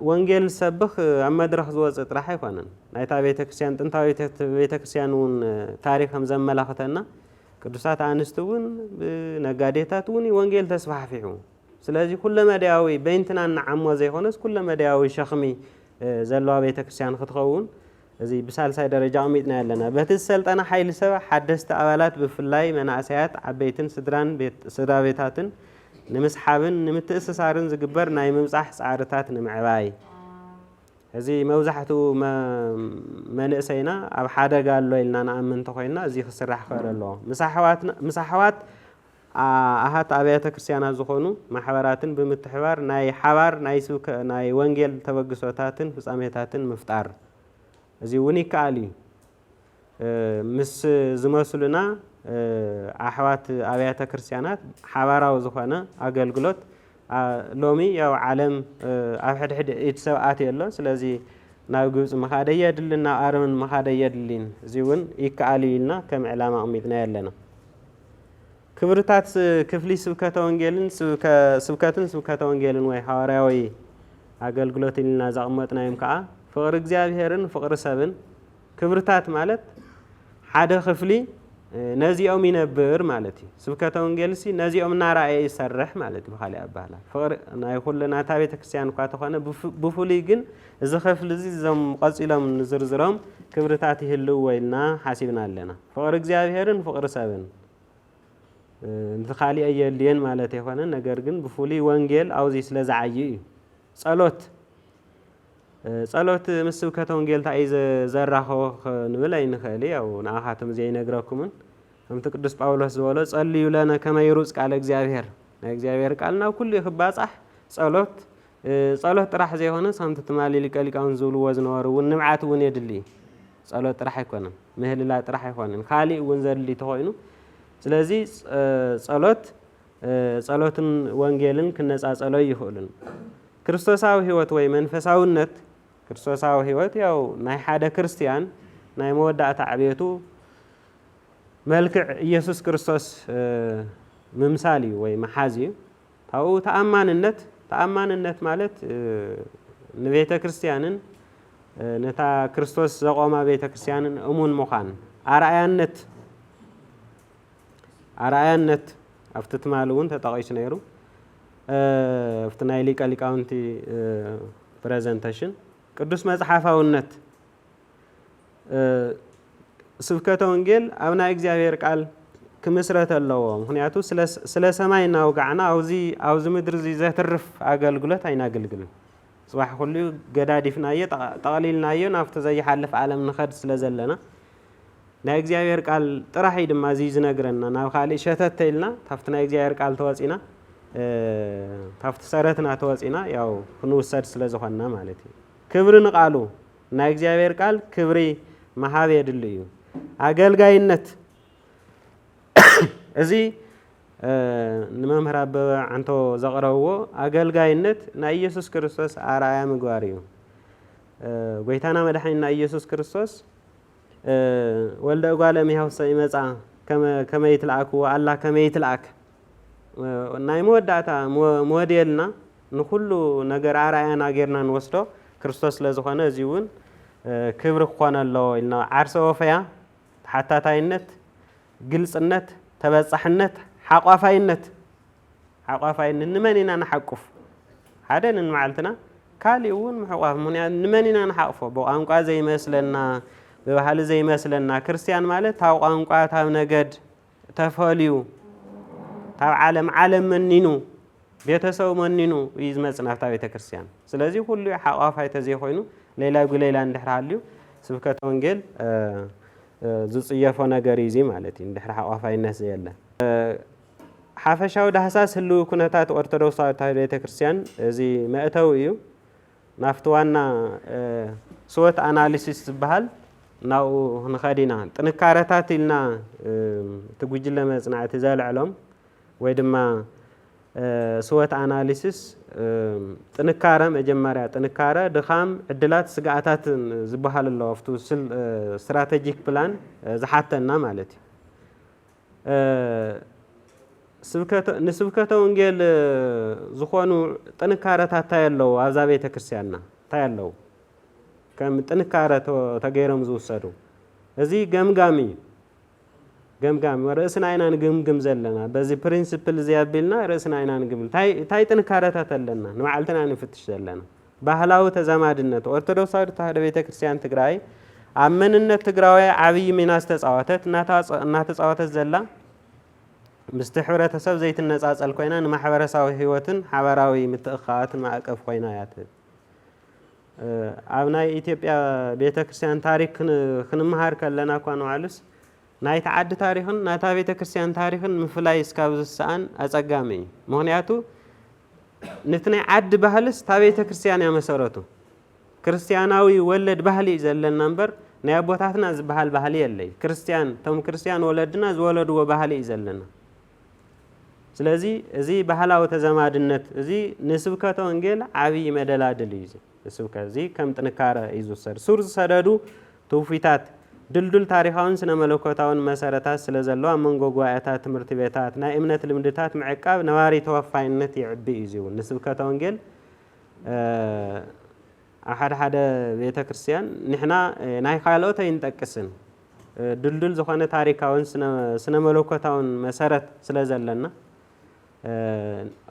ወንጌል ዝሰብኽ ኣብ መድረኽ ዝወፅእ ጥራሕ ኣይኮነን። ናይታ ቤተክርስትያን ጥንታዊት ቤተክርስትያን እውን ታሪኽ ከም ዘመላኽተና ቅዱሳት ኣንስቲ እውን ብነጋዴታት እውን ወንጌል ተስፋሕፊሑ። ስለዚ ኩለመዳያዊ በይንትና እንዓሞ ዘይኮነስ ኩለመዳያዊ ሸኽሚ ዘለዋ ቤተክርስትያን ክትኸውን እዚ ብሳልሳይ ደረጃ ኣቕሚጥና ኣለና። በቲ ዝሰልጠነ ሓይሊ ሰብ ሓደስቲ ኣባላት ብፍላይ መናእሰያት ዓበይትን ስድራን ስድራ ቤታትን ንምስሓብን ንምትእስሳርን ዝግበር ናይ ምብጻሕ ጻዕርታት ንምዕባይ እዚ መብዛሕትኡ መንእሰይና ኣብ ሓደጋ ኣሎ ኢልና ንኣምን እንተኾይንና እዚ ክስራሕ ክኽእል ኣለዎ። ምስ ኣሕዋት ኣሃት ኣብያተ ክርስቲያናት ዝኾኑ ማሕበራትን ብምትሕባር ናይ ሓባር ናይ ወንጌል ተበግሶታትን ፍጻሜታትን ምፍጣር እዚ እውን ይከኣል እዩ። ምስ ዝመስሉና ኣሕዋት ኣብያተ ክርስቲያናት ሓባራዊ ዝኾነ ኣገልግሎት ሎሚ ያው ዓለም ኣብ ሕድሕድ ኢድ ሰብ ኣትዩ ኣሎ። ስለዚ ናብ ግብፂ ምኻደ የድልን ናብ ኣረምን ምኻደ የድልን እዚ እውን ይከኣል እዩ ኢልና ከም ዕላማ ኣቕሚጥና ኣለና። ክብርታት ክፍሊ ስብከተ ወንጌልን ስብከትን ስብከተ ወንጌልን ወይ ሃዋርያዊ ኣገልግሎት ኢልና ዘቕመጥናዮም ከዓ ፍቕሪ እግዚኣብሔርን ፍቕሪ ሰብን። ክብርታት ማለት ሓደ ክፍሊ ነዚኦም ይነብር ማለት እዩ። ስብከተ ወንጌል ሲ ነዚኦም እናረኣየ ይሰርሕ ማለት እዩ። ብካሊእ ኣባህላ ፍቕሪ ናይ ኩሉ ናታ ቤተክርስትያን እኳ ተኾነ ብፍሉይ ግን እዚ ክፍሊ እዚ እዞም ቀፂሎም ንዝርዝሮም ክብርታት ይህልውዎ ኢልና ሓሲብና ኣለና። ፍቕሪ እግዚኣብሔርን ፍቕሪ ሰብን እቲ ካሊእ ኣየድልየን ማለት ኣይኮነን። ነገር ግን ብፍሉይ ወንጌል ኣብዚ ስለ ዝዓዩ እዩ። ጸሎት ጸሎት ምስ ስብከተ ወንጌል እንታይ እዩ ዘራኸቦ ክንብል ኣይንኽእል። ያው ንኣኻትም እዚ ኣይነግረኩምን። ከምቲ ቅዱስ ጳውሎስ ዝበሎ ጸልዩ ለነ ከመ ይሩጽ ቃለ እግዚኣብሔር። ናይ እግዚኣብሔር ቃል ናብ ኩሉ ክባጻሕ ጸሎት ጸሎት ጥራሕ ዘይኮነስ ከምቲ ትማሊ ሊቀ ሊቃውንት ዝብልዎ ዝነበሩ እውን ንብዓት እውን የድሊ እዩ። ጸሎት ጥራሕ ኣይኮነን፣ ምህልላ ጥራሕ ኣይኮነን፣ ካሊእ እውን ዘድሊ ተኾይኑ። ስለዚ ጸሎት ጸሎትን ወንጌልን ክነጻጸሎ ይኽእሉን። ክርስቶሳዊ ህይወት ወይ መንፈሳውነት ክርስቶሳዊ ህይወት ያው ናይ ሓደ ክርስትያን ናይ መወዳእታ ዕቤቱ መልክዕ ኢየሱስ ክርስቶስ ምምሳል እዩ ወይ ምሓዝ እዩ። ካብኡ ተኣማንነት ተኣማንነት ማለት ንቤተ ክርስቲያንን ነታ ክርስቶስ ዘቆማ ቤተ ክርስቲያንን እሙን ምዃን ኣርኣያነት ኣርኣያነት ኣብቲ ትማሊ እውን ተጠቒሱ ነይሩ። ኣብቲ ናይ ሊቀ ሊቃውንቲ ፕረዘንተሽን ቅዱስ መጽሓፋውነት ስብከተ ወንጌል ኣብ ናይ እግዚኣብሔር ቃል ክምስረት ኣለዎ። ምክንያቱ ስለ ሰማይ እናውጋዕና ኣብዚ ኣብዚ ምድሪ እዚ ዘትርፍ ኣገልግሎት ኣይናገልግልን። ጽባሕ ኩሉ ገዳዲፍናዮ ጠቕሊልናዮ ናብቲ ዘይሓልፍ ዓለም ንኸድ ስለ ዘለና ናይ እግዚኣብሔር ቃል ጥራሕ እዩ ድማ እዚ ዝነግረና። ናብ ካልእ ሸተት ተኢልና ካብቲ ናይ እግዚኣብሔር ቃል ተወፂና ካብቲ ሰረትና ተወፂና ያው ክንውሰድ ስለ ዝኾንና ማለት እዩ። ክብሪ ንቃሉ ናይ እግዚኣብሔር ቃል ክብሪ ምሃብ የድሊ እዩ። ኣገልጋይነት፣ እዚ፣ እ፣ ንመምህር ኣበበ ዓንቶ ዘቕረብዎ፣ ኣገልጋይነት ናይ ኢየሱስ ክርስቶስ ኣርኣያ ምግባር እዩ። እ፣ ጎይታና መድሓኒና ኢየሱስ ክርስቶስ፣ እ፣ ወልደ እጓለ እመሕያው ሰ ይመጻ ከመ-፣ ከመ ይትልኣክዎ ኣላ ከመ ይትልኣክ፣ እ፣ ናይ መወዳእታ ሞ-፣ ሞዴልና፣ ንኹሉ ነገር ኣርኣያና ጌርና ንወስዶ ክርስቶስ ስለ ዝኾነ፣ እዚ እውን፣ እ፣ ክብሪ ክኾነ ኣለዎ ኢልና። ዓርሰ ወፈያ፣ ተሓታታይነት፣ ግልጽነት፣ ተበጻሕነት፣ ሓቋፋይነት። ሓቋፋይነት፣ ንመን ኢና ንሓቁፍ? ሓደ ንንባዕልትና፣ ካሊእ እውን ምሕቋፍ። ምኽንያቱ ንመን ኢና ንሓቕፎ? ብቋንቋ ዘይመስለና፣ ብባህሊ ዘይመስለና። ክርስትያን ማለት ታብ ቋንቋ፣ ታብ ነገድ ተፈልዩ፣ ታብ ዓለም፣ ዓለም መኒኑ፣ ቤተሰቡ መኒኑ እዩ ዝመጽእ ናብታ ቤተ ክርስትያን። ስለዚ ኩሉ ሓቋፋይ ተዘይኮይኑ፣ ሌላ ጉሌላ እንድሕር ሃልዩ፣ ስብከተ ወንጌል፣ እ፣ እ፣ ዝጽየፎ ነገር እዩ እዚ ማለት እዩ፣ እንድሕር ሓቋፋይነት ዘየለ። እ፣ ሓፈሻዊ ዳህሳስ ህልዊ ኩነታት ኦርቶዶክሳዊት ተዋህዶ ቤተ ክርስትያን እዚ መእተዊ እዩ። ናብቲ ዋና፣ እ፣ ስወት ኣናሊሲስ ዝበሃል ናብኡ ክንኸድ ኢና። ጥንካረታት ኢልና፣ እ፣ እቲ ጉጅለ መጽናዕቲ ዘልዕሎም ወይ ድማ፣ እ፣ ስወት ኣናሊሲስ፣ እ፣ ጥንካረ፣ መጀመርያ ጥንካረ፣ ድኻም፣ ዕድላት፣ ስግኣታትን ዝበሃሉ ኣለዉ። ኣብቲ ስል-፣ እ፣ ስትራቴጂክ ፕላን፣ እ፣ ዝሓተና ማለት እዩ። እ፣ ስብከተ-፣ ንስብከተ ወንጌል፣ እ፣ ዝኾኑ ጥንካረታት እንታይ ኣለዉ? ኣብዛ ቤተ ክርስቲያንና እንታይ ኣለዉ? ከም ጥንካረ ተ-፣ ተገይሮም ዝውሰዱ። እዚ ገምጋም እዩ። ገምጋም፣ ርእስና ኢና ንግምግም ዘለና። በዚ ፕሪንስፕል እዚ ኣቢልና ርእስና ኢና ንግምግም። እንታይ፣ እንታይ ጥንካረታት ኣለና? ንባዕልትና ንፍትሽ ዘለና። ባህላዊ ተዛማድነት። ኦርቶዶክሳዊት ተዋህዶ ቤተ ክርስቲያን ትግራይ ኣብ መንነት ትግራዋይ ዓብዪ ሚና ዝተፃወተት፣ እናተፃ-፣ እናተፃወተት ዘላ፣ ምስቲ ሕብረተሰብ ዘይትነፃፀል ኮይና፣ ንማሕበረሰባዊ ህይወትን ሓባራዊ ምትእኽኻባትን ማዕቀፍ ኮይና እያ ትህብ። እ፣ ኣብ ናይ ኢትዮጵያ ቤተ ክርስቲያን ታሪክ ክን-፣ ክንመሃር ከለና እኳ ንባዕሉስ፣ ናይቲ ዓዲ ታሪኽን ናታ ቤተ ክርስቲያን ታሪኽን ምፍላይ እስካብ ዝሰኣን ኣጸጋሚ እዩ። ምኽንያቱ፣ ነቲ ናይ ዓዲ ባህልስ እታ ቤተ ክርስቲያን እያ መሰረቱ። ክርስቲያናዊ ወለድ ባህሊ እዩ ዘለና እምበር፣ ናይ ኣቦታትና ዝበሃል ባህሊ የለይ። ክርስቲያን፣ እቶም ክርስቲያን ወለድና ዝወለድዎ ባህሊ እዩ ዘለና። ስለዚ፣ እዚ ባህላዊ ተዘማድነት፣ እዚ ንስብከተ ወንጌል ዓብዪ መደላድል እዩ። እዚ ስብከት እዚ ከም ጥንካረ እዩ ዝውሰድ። ሱር ዝሰደዱ ትውፊታት፣ ድልዱል ታሪኻውን ስነ መለኮታውን መሰረታት ስለ ዘለዎ፣ ኣብ መንጎ ጉባኤታት፣ ትምህርቲ ቤታት፣ ናይ እምነት ልምድታት ምዕቃብ ነባሪ ተወፋይነት የዕቢ እዩ። እዚ እውን ንስብከተ ወንጌል፣ እ፣ ኣብ ሓደ ሓደ ቤተ ክርስቲያን ንሕና፣ እ፣ ናይ ካልኦት ኣይንጠቅስን፣ እ፣ ድልዱል ዝኾነ ታሪካውን ስነ፣ ስነ መለኮታውን መሰረት ስለ ዘለና፣ እ፣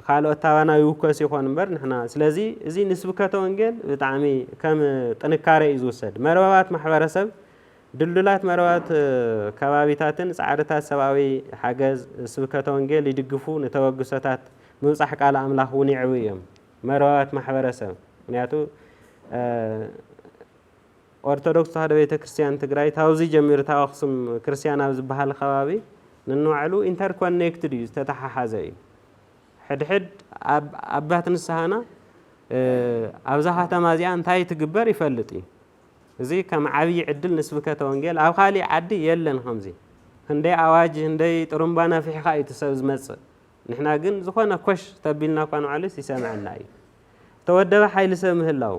ካልኦት ታባና ይውከስ ይኾን እምበር ንሕና። ስለዚ እዚ ንስብከተ ወንጌል ብጣዕሚ ከም ጥንካረ እዩ ዝውሰድ። መርበባት ማሕበረሰብ፣ ድልዱላት መርበባት፣ እ፣ ከባቢታትን ጻዕርታት ሰብኣዊ ሓገዝ ስብከተ ወንጌል ይድግፉ፣ ንተበግሶታት ምብጻሕ ቃል ኣምላኽ እውን የዕብዩ እዮም። መርበባት ማሕበረሰብ፣ ምኽንያቱ፣ እ፣ ኦርቶዶክስ ተዋህዶ ቤተ ክርስቲያን ትግራይ፣ ታውዚ ጀሚሩ፣ ታው ኣኽሱም ክርስቲያን ኣብ ዝበሃል ከባቢ፣ ንንባዕሉ ኢንተርኮኔክትድ እዩ፣ ዝተተሓሓዘ እዩ። ሕድሕድ ኣብ-፣ ኣባት ንስሃና፣ እ፣ ኣብዛ ከተማ እዚኣ እንታይ ትግበር ይፈልጥ እዩ። እዚ ከም ዓብዪ ዕድል ንስብከተ ወንጌል ኣብ ካሊእ ዓዲ የለን። ከምዚ ክንደይ ኣዋጅ፣ ክንደይ ጥሩምባ ነፊሕኻ እዩ እቲ ሰብ ዝመጽእ። ንሕና ግን ዝኾነ ኮሽ ተቢልና እኳ ንባዕሉስ ይሰምዐና እዩ። ዝተወደበ ሓይሊ ሰብ ምህላው።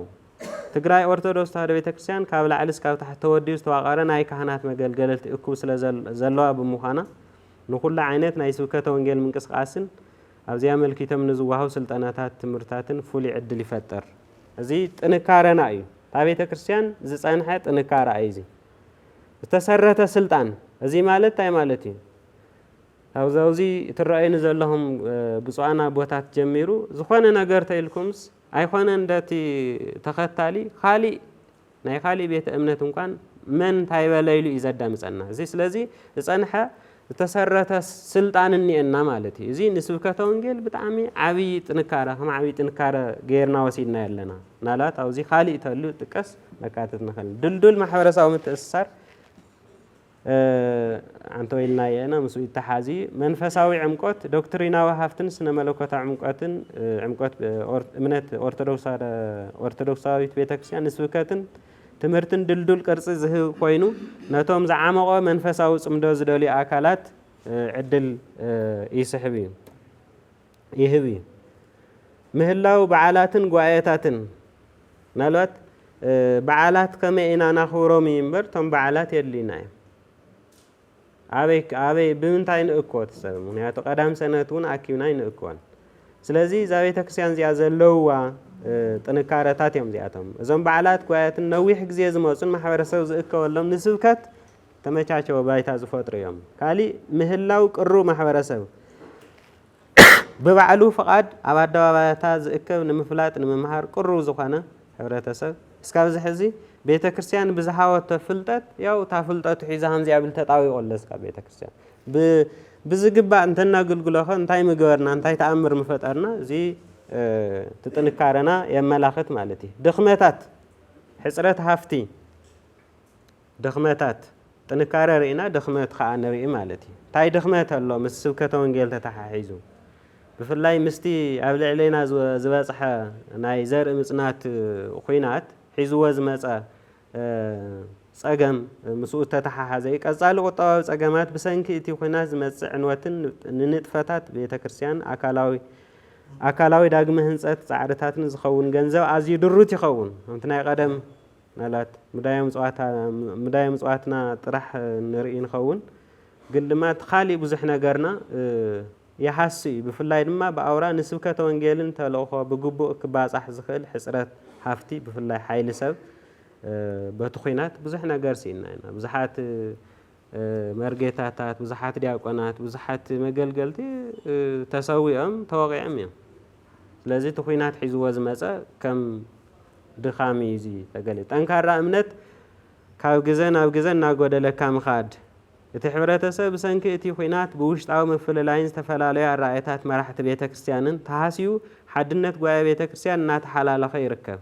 ትግራይ ኦርቶዶክስ ተዋህዶ ቤተክርስትያን ካብ ላዕሊ እስካብ ታሕቲ ተወዲኡ ዝተዋቐረ ናይ ካህናት መገልገለቲ እኩብ ስለ ዘል-፣ ዘለዋ ብምዃና፣ ንኹሉ ዓይነት ናይ ስብከተ ወንጌል ምንቅስቃስን ኣብዚ ኣመልኪቶም ንዝወሃቡ ስልጠናታት ትምህርታትን ፍሉይ ዕድል ይፈጥር። እዚ ጥንካረና እዩ። እታ ቤተክርስትያን ዝጸንሐ ጥንካረ እዩ እዚ። ዝተሰረተ ስልጣን፣ እዚ ማለት እንታይ ማለት እዩ? ኣብዚ፣ ኣብዚ ትረኣዩኒ ዘለኹም፣ እ፣ ብፁዓን ኣቦታት ጀሚሩ፣ ዝኾነ ነገር ተኢልኩምስ፣ ኣይኮነን እንደቲ ተኸታሊ፣ ካሊእ፣ ናይ ካሊእ ቤተ እምነት እንኳን መን እንታይ በለ ኢሉ እዩ ዘዳምጸና። እዚ፣ ስለዚ ዝጸንሐ ዝተሰረተ ስልጣን እኒኤና ማለት እዩ። እዚ ንስብከተ ወንጌል ብጣዕሚ ዓብዪ ጥንካረ፣ ከም ዓብዪ ጥንካረ ጌርና ወሲድና ኣለና። ምናልባት ኣብዚ ካሊእ ተሉ ጥቀስ መካተት ንኽእል። ድልዱል ማሕበረሰባዊ ምትእስሳር፣ እ፣ ኣንተ ወይልና የእና ምስኡ ይተሓዝ እዩ። መንፈሳዊ ዕምቆት፣ ዶክትሪናዊ ሃፍትን ስነ መለኮታዊ ዕምቆትን፣ እ፣ ዕምቆት፣ እ፣ ኦር-፣ እምነት ኦርቶዶክሳ-፣ ኦርቶዶክሳዊት ቤተክርስትያን ንስብከትን ትምህርትን ድልዱል ቅርጺ ዝህብ ኮይኑ፣ ነቶም ዝዓመቖ መንፈሳዊ ጽምዶ ዝደልዩ ኣካላት፣ እ፣ ዕድል፣ እ፣ ይስሕብ እዩ፣ ይህብ እዩ። ምህላው በዓላትን ጉባኤታትን፣ ምናልባት፣ እ፣ በዓላት ከመይ ኢና ናኽብሮም እዩ እምበር፣ እቶም በዓላት የድልዩና እዮም። ኣበይ፣ ኣበይ፣ ብምንታይ ንእክቦ እቲ ሰብ? ምኽንያቱ ቀዳም ሰንበት እውን ኣኪብና ኣይንእክቦን። ስለዚ እዛ ቤተ ክርስቲያን እዚኣ ዘለውዋ፣ እ፣ ጥንካረታት እዮም እዚኣቶም። እዞም በዓላት ጉባኤትን ነዊሕ ግዜ ዝመጹን ማሕበረሰብ ዝእከበሎም ንስብከት ተመቻቸወ ባይታ ዝፈጥሩ እዮም። ካሊእ ምህላው ቅሩብ ማሕበረሰብ ብባዕሉ ፍቓድ ኣብ ኣደባባያታ ዝእከብ ንምፍላጥ ንምምሃር ቅሩብ ዝኾነ ሕብረተሰብ እስካብዚ ሕዚ ቤተ ክርስቲያን ብዝሃወቶ ፍልጠት ያው እታ ፍልጠቱ ሒዛ ከምዚኣ ብል ተጣዊቑ ኣሎ እስካብ ቤተ ክርስቲያን። ብ-፣ ብዝግባእ እንተናግልግሎኸ እንታይ ምገበርና፣ እንታይ ተኣምር ምፈጠርና፣ እዚ፣ እ፣ እቲ ጥንካረና የመላኽት ማለት እዩ። ድኽመታት፣ ሕጽረት ሃፍቲ፣ ድኽመታት፣ ጥንካረ ርኢና ድኽመት ከኣ ንርኢ ማለት እዩ። እንታይ ድኽመት ኣሎ ምስ ስብከተ ወንጌል ተተሓሒዙ? ብፍላይ ምስቲ ኣብ ልዕሌና ዝወ-፣ ዝበጽሐ ናይ ዘርኢ ምጽናት ኹናት ሒዝዎ ዝመጸ፣ እ፣ ጸገም ምስኡ ተተሓሓዘ እዩ። ቀጻሊ ቁጠባዊ ጸገማት ብሰንኪ እቲ ኹናት ዝመጽእ ዕንወትን ንንጥፈታት ቤተ ክርስቲያን ኣካላዊ፣ ኣካላዊ ዳግመ ህንጸት ጻዕርታትን ዝኸውን ገንዘብ ኣዝዩ ድሩት ይኸውን። ከምቲ ናይ ቀደም ምናልባት ሙዳየ ምጽዋታ-፣ ሙዳየ ምጽዋትና ጥራሕ ንርኢ ንኸውን፣ ግን ድማ እቲ ካሊእ ብዙሕ ነገርና፣ እ፣ ይሃሲ እዩ። ብፍላይ ድማ ብኣውራ ንስብከተ ወንጌልን ተልእኾ ብግቡእ ክባጻሕ ዝኽእል ሕጽረት ሃፍቲ፣ ብፍላይ ሓይሊ ሰብ፣ እ፣ በቲ ኹናት ብዙሕ ነገር ስኢንና ኢና። ብዙሓት፣ እ፣ መርጌታታት፣ ብዙሓት ዲያቆናት፣ ብዙሓት መገልገልቲ፣ እ፣ ተሰዊኦም፣ ተወቒዖም እዮም። ስለዚ እቲ ኹናት ሒዝዎ ዝመጸ ከም ድኻም እዩ እዚ ተገሊጹ። ጠንካራ እምነት ካብ ግዘ ናብ ግዘ እናጎደለካ ምኻድ። እቲ ሕብረተሰብ ብሰንኪ እቲ ኹናት ብውሽጣዊ ምፍልላይን ዝተፈላለዩ ኣረኣእያታት መራሕቲ ቤተ ክርስቲያንን ተሃስዩ ሓድነት ጉባኤ ቤተ ክርስቲያን እናተሓላለኸ ይርከብ።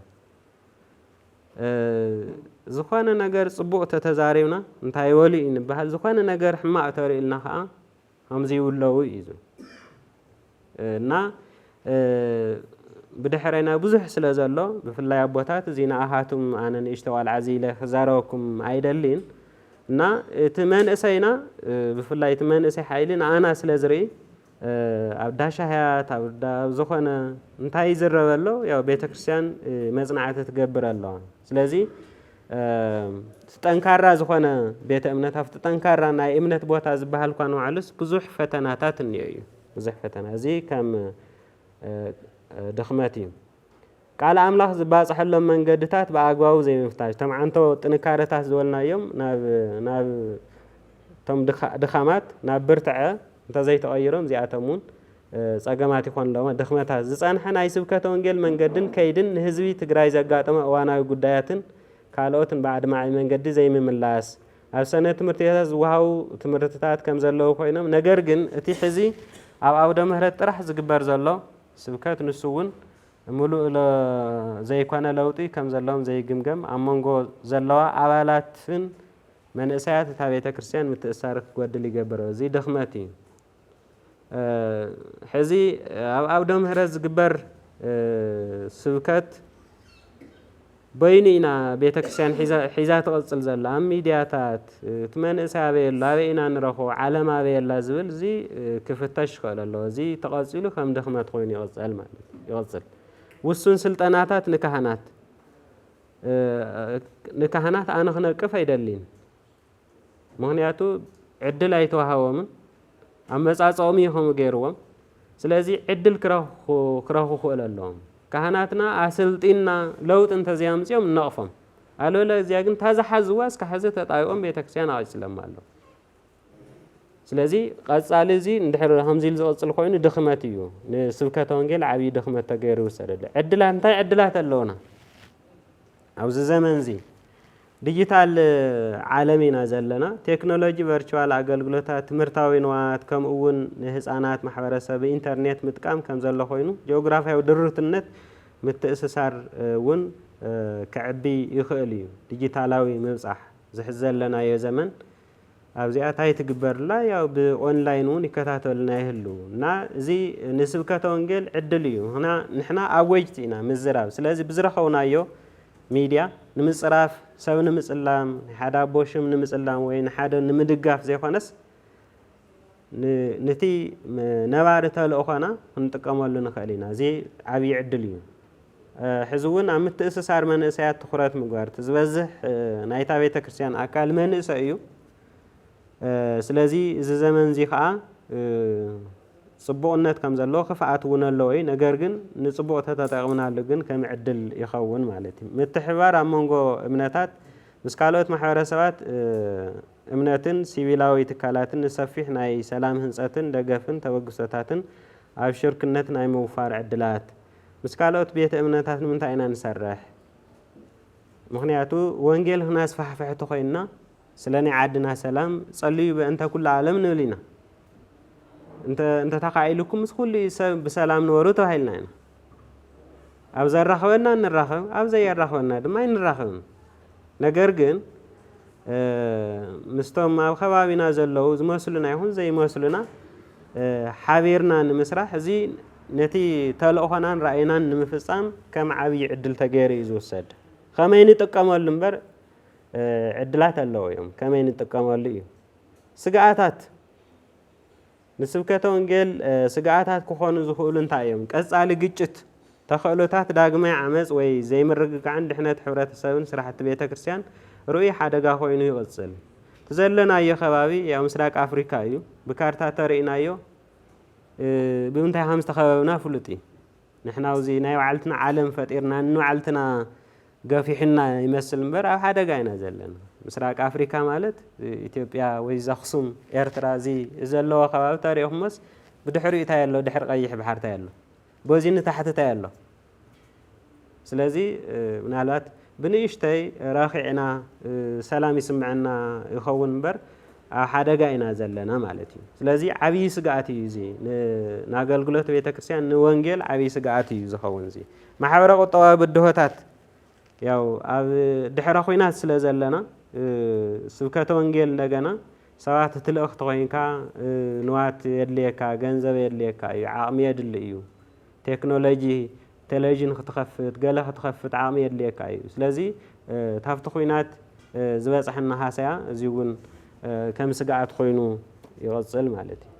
እ፣ ዝኾነ ነገር ጽቡቕ ተተዛሪብና እንታይ ወሉ እዩ ንበሃል፣ ዝኾነ ነገር ሕማቕ ተርእልና ኸዓ ከምዚ ይውለዉ እዩ ዝብል። እና፣ እ፣ ብድሕረይና ብዙሕ ስለ ዘሎ፣ ብፍላይ ኣቦታት፣ እዚ ንኣኻቱም ኣነ ንእሽቶ ቋልዓ እዚ ኢለ ክዛረበኩም ኣይደልን። እና እቲ መንእሰይና፣ እ፣ ብፍላይ እቲ መንእሰይ ሓይሊ ንኣና ስለ ዝርኢ፣ እ፣ ኣብ ዳሻህያት፣ ኣብ ዳ-፣ ኣብ ዝኾነ እንታይ ይዝረብ ኣሎ፣ ያው ቤተክርስትያን፣ እ፣ መጽናዕቲ ትገብር ኣለዋ። ስለዚ፣ እ፣ እቲ ጠንካራ ዝኾነ ቤተ እምነት፣ ኣብቲ ጠንካራ ናይ እምነት ቦታ ዝበሃል እኳ ንባዕሉስ ብዙሕ ፈተናታት እኒኦ እዩ። ብዙሕ ፈተና። እዚ ከም፣ እ፣ እ፣ ድኽመት እዩ። ቃል ኣምላኽ ዝባጽሐሎም መንገድታት ብኣግባቡ ዘይምፍታሽ። እቶም ዓንቶ ጥንካረታት ዝበልናዮም ናብ፣ ናብ እቶም ድኻ-፣ ድኻማት ናብ ብርትዐ እንተዘይተቐይሮም እዚኣቶም እውን፣ እ፣ ጸገማት ይኾኑ ኣለዎም። ድኽመታት ዝጸንሐ ናይ ስብከተ ወንጌል መንገድን ከይድን ንህዝቢ ትግራይ ዘጋጠመ እዋናዊ ጉዳያትን ካልኦትን ብኣድማዒ መንገዲ ዘይምምላስ፣ ኣብ ሰነ ትምህርትታት ዝወሃቡ ትምህርትታት ከም ዘለዉ ኮይኖም፣ ነገር ግን እቲ ሕዚ ኣብ ኣውደ ምህረት ጥራሕ ዝግበር ዘሎ ስብከት ንሱ እውን ምሉእ ለ-፣ ዘይኮነ ለውጢ ከም ዘለዎም ዘይግምገም፣ ኣብ መንጎ ዘለዋ ኣባላትን መንእሰያት እታ ቤተ ክርስቲያን ምትእስሳር ክጎድል ይገብር። እዚ ድኽመት እዩ። እ፣ ሕዚ ኣብ ኣውደ ምህረት ዝግበር፣ እ፣ ስብከት በይኑ ኢና ቤተ ክርስቲያን ሒዛ፣ ሒዛ ትቕጽል ዘላ። ኣብ ሚድያታት፣ እ፣ እቲ መንእሰይ ኣበይ ኣሎ፣ ኣበይ ኢና ንረኽቦ፣ ዓለም ኣበይ ኣላ ዝብል እዚ፣ እ፣ ክፍተሽ ይኽእል ኣለዎ። እዚ ተቐጺሉ ከም ድኽመት ኮይኑ ይቕጸል ማለት እዩ፣ ይቕጽል። ውሱን ስልጠናታት ንካህናት፣ እ፣ ንካህናት ኣነ ክነቅፍ ኣይደልይን። ምኽንያቱ ዕድል ኣይተዋሃቦምን፣ ኣመጻጽኦም እዩ ከምኡ ገይርዎም። ስለዚ ዕድል ክረኽኹ፣ ክረኽኹ ክእለ ኣለዎም። ካህናትና ኣሰልጢንና ለውጢ እንተዘይኣምጺኦም ንነቕፎም። ኣልበለ እዚኣ ግን እታ ዝሓዝዋ እስካብ ሕዚ ተጣቢቖም ቤተክርስትያን ኣቐጺሎም ኣለዉ። ስለዚ ቀጻሊ እዚ እንድሕር ከምዚ ኢሉ ዝቕጽል ኮይኑ ድኽመት እዩ። ንስብከተ ወንጌል ዓብዪ ድኽመት ተገይሩ ይውሰደሉ። ዕድላት፣ እንታይ ዕድላት ኣለዉና? ኣብዚ ዘመን እዚ ዲጂታል ዓለም ኢና ዘለና። ቴክኖሎጂ፣ ቨርቹዋል ኣገልግሎታት፣ ትምህርታዊ ንዋት፣ ከምኡ እውን ንህፃናት ማሕበረሰብ ብኢንተርኔት ምጥቃም ከም ዘሎ ኮይኑ፣ ጂኦግራፍያዊ ድሩትነት ምትእስሳር እውን ክዕቢ ይኽእል እዩ። ዲጂታላዊ ምብፃሕ ዝሕዚ ዘለናዮ ዘመን ኣብዚኣ እንታይ ትግበርላ? ያው ብኦንላይን እውን ይከታተሉና ይህልዉ እና እዚ ንስብከተ ወንጌል ዕድል እዩ። ንሕና፣ ንሕና ኣወጅቲ ኢና ምዝራብ። ስለዚ ብዝረኸብናዮ ሚድያ ንምፅራፍ፣ ሰብ ንምፅላም፣ ናይ ሓደ ኣቦ ሽም ንምፅላም ወይ ንሓደ ንምድጋፍ ዘይኮነስ፣ ን-፣ ነቲ ም-፣ ነባሪ ተልእኾና ክንጥቀመሉ ንኽእል ኢና። እዚ ዓብዪ ዕድል እዩ። እ፣ ሕዚ እውን ኣብ ምትእስሳር መንእሰያት ትኹረት ምግባር፣ እቲ ዝበዝሕ፣ እ፣ ናይታ ቤተ ክርስቲያን ኣካል መንእሰይ እዩ። እ፣ ስለዚ እዚ ዘመን እዚ ኸዓ፣ እ፣ ጽቡቕነት ከም ዘለዎ ክፍኣት እውን ኣለዎ እዩ። ነገር ግን ንጽቡቕ ተተጠቕምናሉ ግን ከም ዕድል ይኸውን ማለት እዩ። ምትሕብባር ኣብ መንጎ እምነታት ምስ ካልኦት ማሕበረሰባት፣ እ፣ እምነትን ሲቪላዊ ትካላትን ንሰፊሕ ናይ ሰላም ህንጸትን ደገፍን ተበግሶታትን ኣብ ሽርክነት ናይ ምውፋር ዕድላት። ምስ ካልኦት ቤተ እምነታት ንምንታይ ኢና ንሰርሕ? ምኽንያቱ ወንጌል ክናስፋሕፍሕ ተኾይንና ስለ ናይ ዓድና ሰላም ጸልዩ በእንተ ኩሉ ዓለም ንብል ኢና። እንተ፣ እንተተኻኢሉኩም ምስ ኩሉ ሰብ ብሰላም ንበሩ ተባሂልና ኢና። ኣብ ዘራኽበና ንራኸብ፣ ኣብ ዘየራኽበና ድማ ኣይንራኸብን። ነገር ግን፣ እ፣ ምስቶም ኣብ ከባቢና ዘለዉ ዝመስሉና ይኹን ዘይመስሉና፣ እ፣ ሓቢርና ንምስራሕ እዚ ነቲ ተልእኾናን ራእይናን ንምፍጻም ከም ዓብዪ ዕድል ተገይሩ እዩ ዝውሰድ። ከመይ ንጥቀመሉ እምበር፣ እ፣ ዕድላት ኣለዉ እዮም። ከመይ ንጥቀመሉ እዩ። ስግኣታት፣ ንስብከተ ወንጌል፣ እ፣ ስግኣታት ክኾኑ ዝኽእሉ እንታይ እዮም? ቀጻሊ ግጭት፣ ተኽእሎታት ዳግማይ ዓመጽ ወይ ዘይምርግጋዕን ድሕነት ሕብረተሰብን ስራሕቲ ቤተ ክርስቲያን ርኡይ ሓደጋ ኮይኑ ይቕጽል። እቲ ዘለናዮ ከባቢ ያው ምስራቅ ኣፍሪካ እዩ። ብካርታ ተርኢናዮ፣ እ፣ ብምንታይ ከም ዝተኸበብና ፍሉጥ እዩ። ንሕና ኣብዚ ናይ ባዕልትና ዓለም ፈጢርና ንባዕልትና ገፊሕና ይመስል እምበር ኣብ ሓደጋ ኢና ዘለና። ምስራቅ ኣፍሪካ ማለት ኢትዮጵያ ወይ ዘኽሱም ኤርትራ እዚ ዘለዎ ከባቢ ተሪእኹሞስ ብድሕሪኡ እንታይ ኣሎ? ድሕሪ ቀይሕ ባሕሪ እንታይ ኣሎ? በዚ ንታሕቲ እንታይ ኣሎ? ስለዚ፣ እ፣ ምናልባት ብንእሽተይ ረኺዕና፣ እ፣ ሰላም ይስምዐና ይኸውን እምበር ኣብ ሓደጋ ኢና ዘለና ማለት እዩ። ስለዚ ዓብዪ ስግኣት እዩ እዚ። ን-፣ ንኣገልግሎት ቤተ ክርስቲያን፣ ንወንጌል ዓብዪ ስግኣት እዩ ዝኸውን እዚ። ማሕበረ ቁጠባዊ ብድሆታት፣ ያው ኣብ ድሕረ ኹናት ስለ ዘለና፣ እ፣ ስብከተ ወንጌል እንደገና ሰባት ትልእኽ ተኾይንካ፣ እ፣ ንዋት የድልየካ፣ ገንዘብ የድልየካ እዩ፣ ዓቕሚ የድሊ እዩ። ቴክኖሎጂ፣ ቴሌቪዥን ክትኸፍት፣ ገለ ክትኸፍት ዓቕሚ የድልየካ እዩ። ስለዚ፣ እ፣ ታብቲ ኹናት፣ እ፣ ዝበፅሐና ሃሰያ እዚ እውን፣ እ፣ ከም ስግኣት ኮይኑ ይቕፅል ማለት እዩ።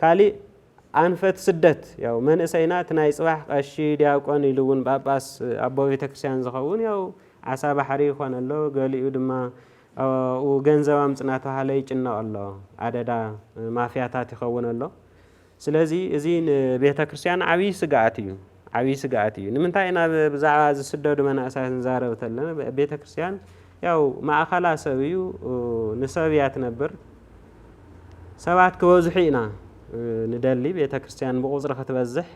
ካሊእ ኣንፈት ስደት፣ ያው መንእሰይና እቲ ናይ ጽባሕ ቀሺ፣ ዲያቆን ኢሉ እውን ጳጳስ፣ ኣቦ ቤተክርስትያን ዝኸውን ያው ዓሳ ባሕሪ ይኾን ኣሎ፣ ገሊኡ ድማ ኣብኡ ገንዘብ ኣምጽእ እናተባሃለ ይጭነቕ ኣሎ። ኣደዳ ማፍያታት ይኸውን ኣሎ። ስለዚ እዚ ንቤተክርስትያን ዓብዪ ስግኣት እዩ፣ ዓብዪ ስግኣት እዩ። ንምንታይ ኢና ብ-፣ ብዛዕባ ዝስደዱ መናእሰያት ንዛረብ ተለና፣ ቤተክርስትያን ያው ማእኸላ ሰብ እዩ፣ ንሰብ እያ ትነብር። ሰባት ክበዝሑ ኢና ንደሊ፣ ቤተክርስትያን ብቁጽሪ ክትበዝሕ፣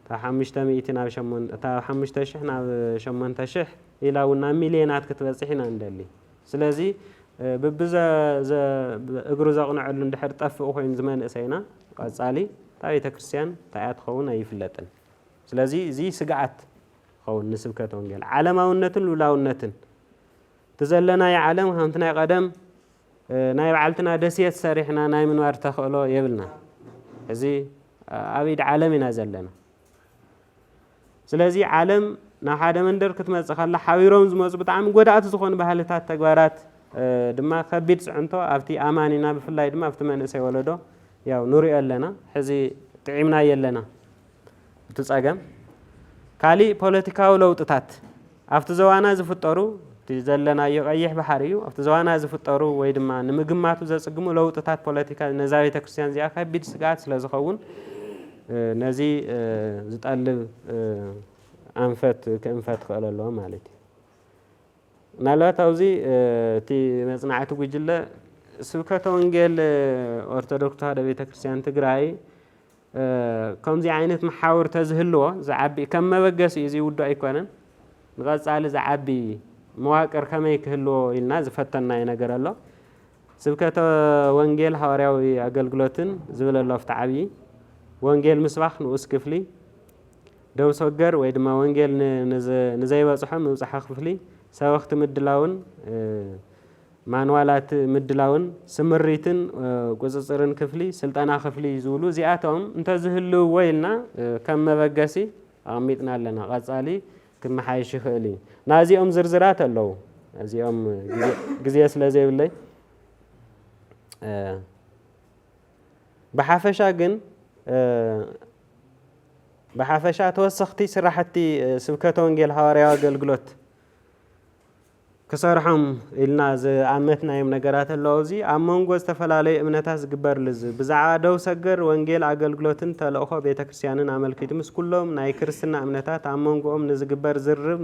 ካብ ሓሙሽተ ሚእቲ ናብ ሸሞንተ፣ ካብ ሓሙሽተ ሽሕ ናብ ሸሞንተ ሽሕ ኢላ እውን ናብ ሚልዮናት ክትበጽሕ ኢና ንደሊ። ስለዚ፣ እ፣ ብብዘ-፣ ዘ-፣ እግሩ ዘቕንዐሉ እንድሕር ጠፍእ ኮይኑ ዝመንእሰይና፣ ቀጻሊ እታ ቤተክርስትያን እንታይ እያ ትኸውን ኣይፍለጥን። ስለዚ እዚ ስግኣት ይኸውን ንስብከተ ወንጌል። ዓለማውነትን ሉላውነትን። እቲ ዘለናዮ ዓለም ከምቲ ናይ ቀደም፣ እ፣ ናይ ባዕልትና ደሴት ሰሪሕና ናይ ምንባር ተኽእሎ የብልና። እዚ፣ እ፣ ኣብ ኢድ ዓለም ኢና ዘለና። ስለዚ ዓለም ናብ ሓደ መንደር ክትመጽእ ከላ ሓቢሮም ዝመጹ ብጣዕሚ ጎዳእቲ ዝኾኑ ባህልታት፣ ተግባራት፣ እ፣ ድማ ከቢድ ጽዕንቶ ኣብቲ ኣማኒና፣ ብፍላይ ድማ ኣብቲ መንእሰይ ወለዶ ያው ንሪኦ ኣለና። ሕዚ ጥዒምናዮ ኣለና እቲ ጸገም። ካሊእ ፖለቲካዊ ለውጥታት ኣብቲ ዞባና ዝፍጠሩ፣ እቲ ዘለናዮ ቀይሕ ባሕሪ እዩ። ኣብቲ ዞባና ዝፍጠሩ ወይ ድማ ንምግማቱ ዘጽግሙ ለውጥታት ፖለቲካ ነዛ ቤተክርስትያን እዚኣ ከቢድ ስግኣት ስለ ዝኸውን፣ እ፣ ነዚ፣ እ፣ ዝጠልብ፣ እ፣ ኣንፈት ክእንፈት ክኽእል ኣለዎ ማለት እዩ። ምናልባት ኣብዚ፣ እ፣ እቲ መጽናዕቲ ጉጅለ ስብከተ ወንጌል ኦርቶዶክስ ተዋህዶ ቤተክርስትያን ትግራይ፣ እ፣ ከምዚ ዓይነት መሓውር ተዝህልዎ ዝዓቢ፣ ከም መበገሲ እዩ፣ እዚ ውዱእ ኣይኮነን። ንቐጻሊ ዝዓቢ መዋቅር ከመይ ክህልዎ ኢልና ዝፈተናዮ ነገር ኣሎ። ስብከተ ወንጌል ሃዋርያዊ ኣገልግሎትን ዝብል ኣሎ ኣብቲ ዓብዪ። ወንጌል ምስባኽ ንኡስ ክፍሊ። ደው ሰገር ወይ ድማ ወንጌል ን-፣ ንዘ-፣ ንዘይበጽሖ ምብጻሐ ክፍሊ። ሰበኽቲ ምድላውን፣ እ፣ ማንዋላት ምድላውን ስምሪትን፣ እ፣ ቁጽጽርን ክፍሊ፣ ስልጠና ክፍሊ ዝብሉ እዚኣቶም እንተዝህልውዎ ኢልና፣ እ፣ ከም መበገሲ ኣቐሚጥና ኣለና። ቀጻሊ ክመሓየሽ ይኽእል እዩ። ናዚኦም ዝርዝራት ኣለዉ። እዚኦም ግዜ ስለ ዘይብለይ ብሓፈሻ ግን ብሓፈሻ ተወሰኽቲ ስራሕቲ ስብከተ ወንጌል ሃዋርያዊ ኣገልግሎት ክሰርሖም ኢልና ዝኣመትናዮም ነገራት ኣለዉ። እዚ ኣብ መንጎ ዝተፈላለዩ እምነታት ዝግበር ልዝብ ብዛዕባ ደው ሰገር ወንጌል ኣገልግሎትን ተልእኾ ቤተ ክርስቲያንን ኣመልኪቱ ምስ ኩሎም ናይ ክርስትና እምነታት ኣብ መንጎኦም ንዝግበር ዝርብ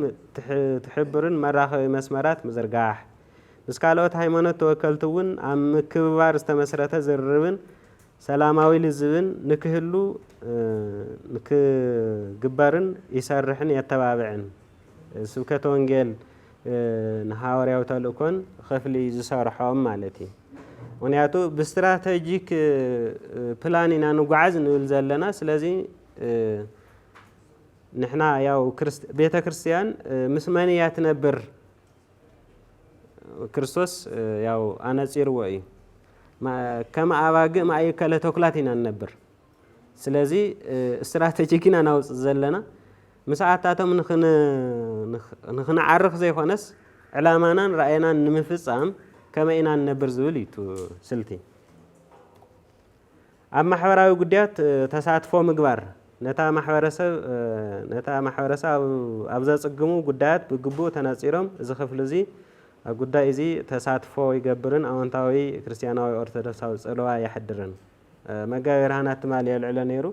ትሕብርን መራኸቢ መስመራት ምዝርጋሕ ምስ ካልኦት ሃይማኖት ተወከልቲ እውን ኣብ ምክብባር ዝተመስረተ ዝርርብን ሰላማዊ ልዝብን ንክህሉ ንክግበርን ይሰርሕን የተባብዕን። ስብከተ ወንጌል ንሃዋርያዊ ተልእኮን ክፍሊ ዝሰርሖም ማለት እዩ። ምክንያቱ ብስትራተጂክ ፕላን ኢና ንጓዓዝ ንብል ዘለና። ስለዚ ንሕና ያው ቤተ ክርስቲያን ምስ መን እያ ትነብር? ክርስቶስ ያው ኣነጺርዎ እዩ። ከም ኣባግእ ማእከለ ተኩላት ኢና ንነብር። ስለዚ ስትራተጂክ ኢና ናውፅእ ዘለና። ምስኣታቶም ንክንዓርኽ ዘይኮነስ ዕላማናን ራእየናን ንምፍፃም ከመይ ኢና ንነብር ዝብል እዩ ስልቲ። ኣብ ማሕበራዊ ጉዳያት ተሳትፎ ምግባር ነታ ማሕበረሰብ ነታ ማሕበረሰብ ኣብ ዘፅግሙ ጉዳያት ብግቡእ ተነፂሮም እዚ ክፍሊ እዚ ኣብ ጉዳይ እዚ ተሳትፎ ይገብርን ኣወንታዊ ክርስቲያናዊ ኦርቶዶክሳዊ ፅልዋ የሕድርን። መጋቤ ብርሃናት ትማሊ የልዕሎ ነይሩ።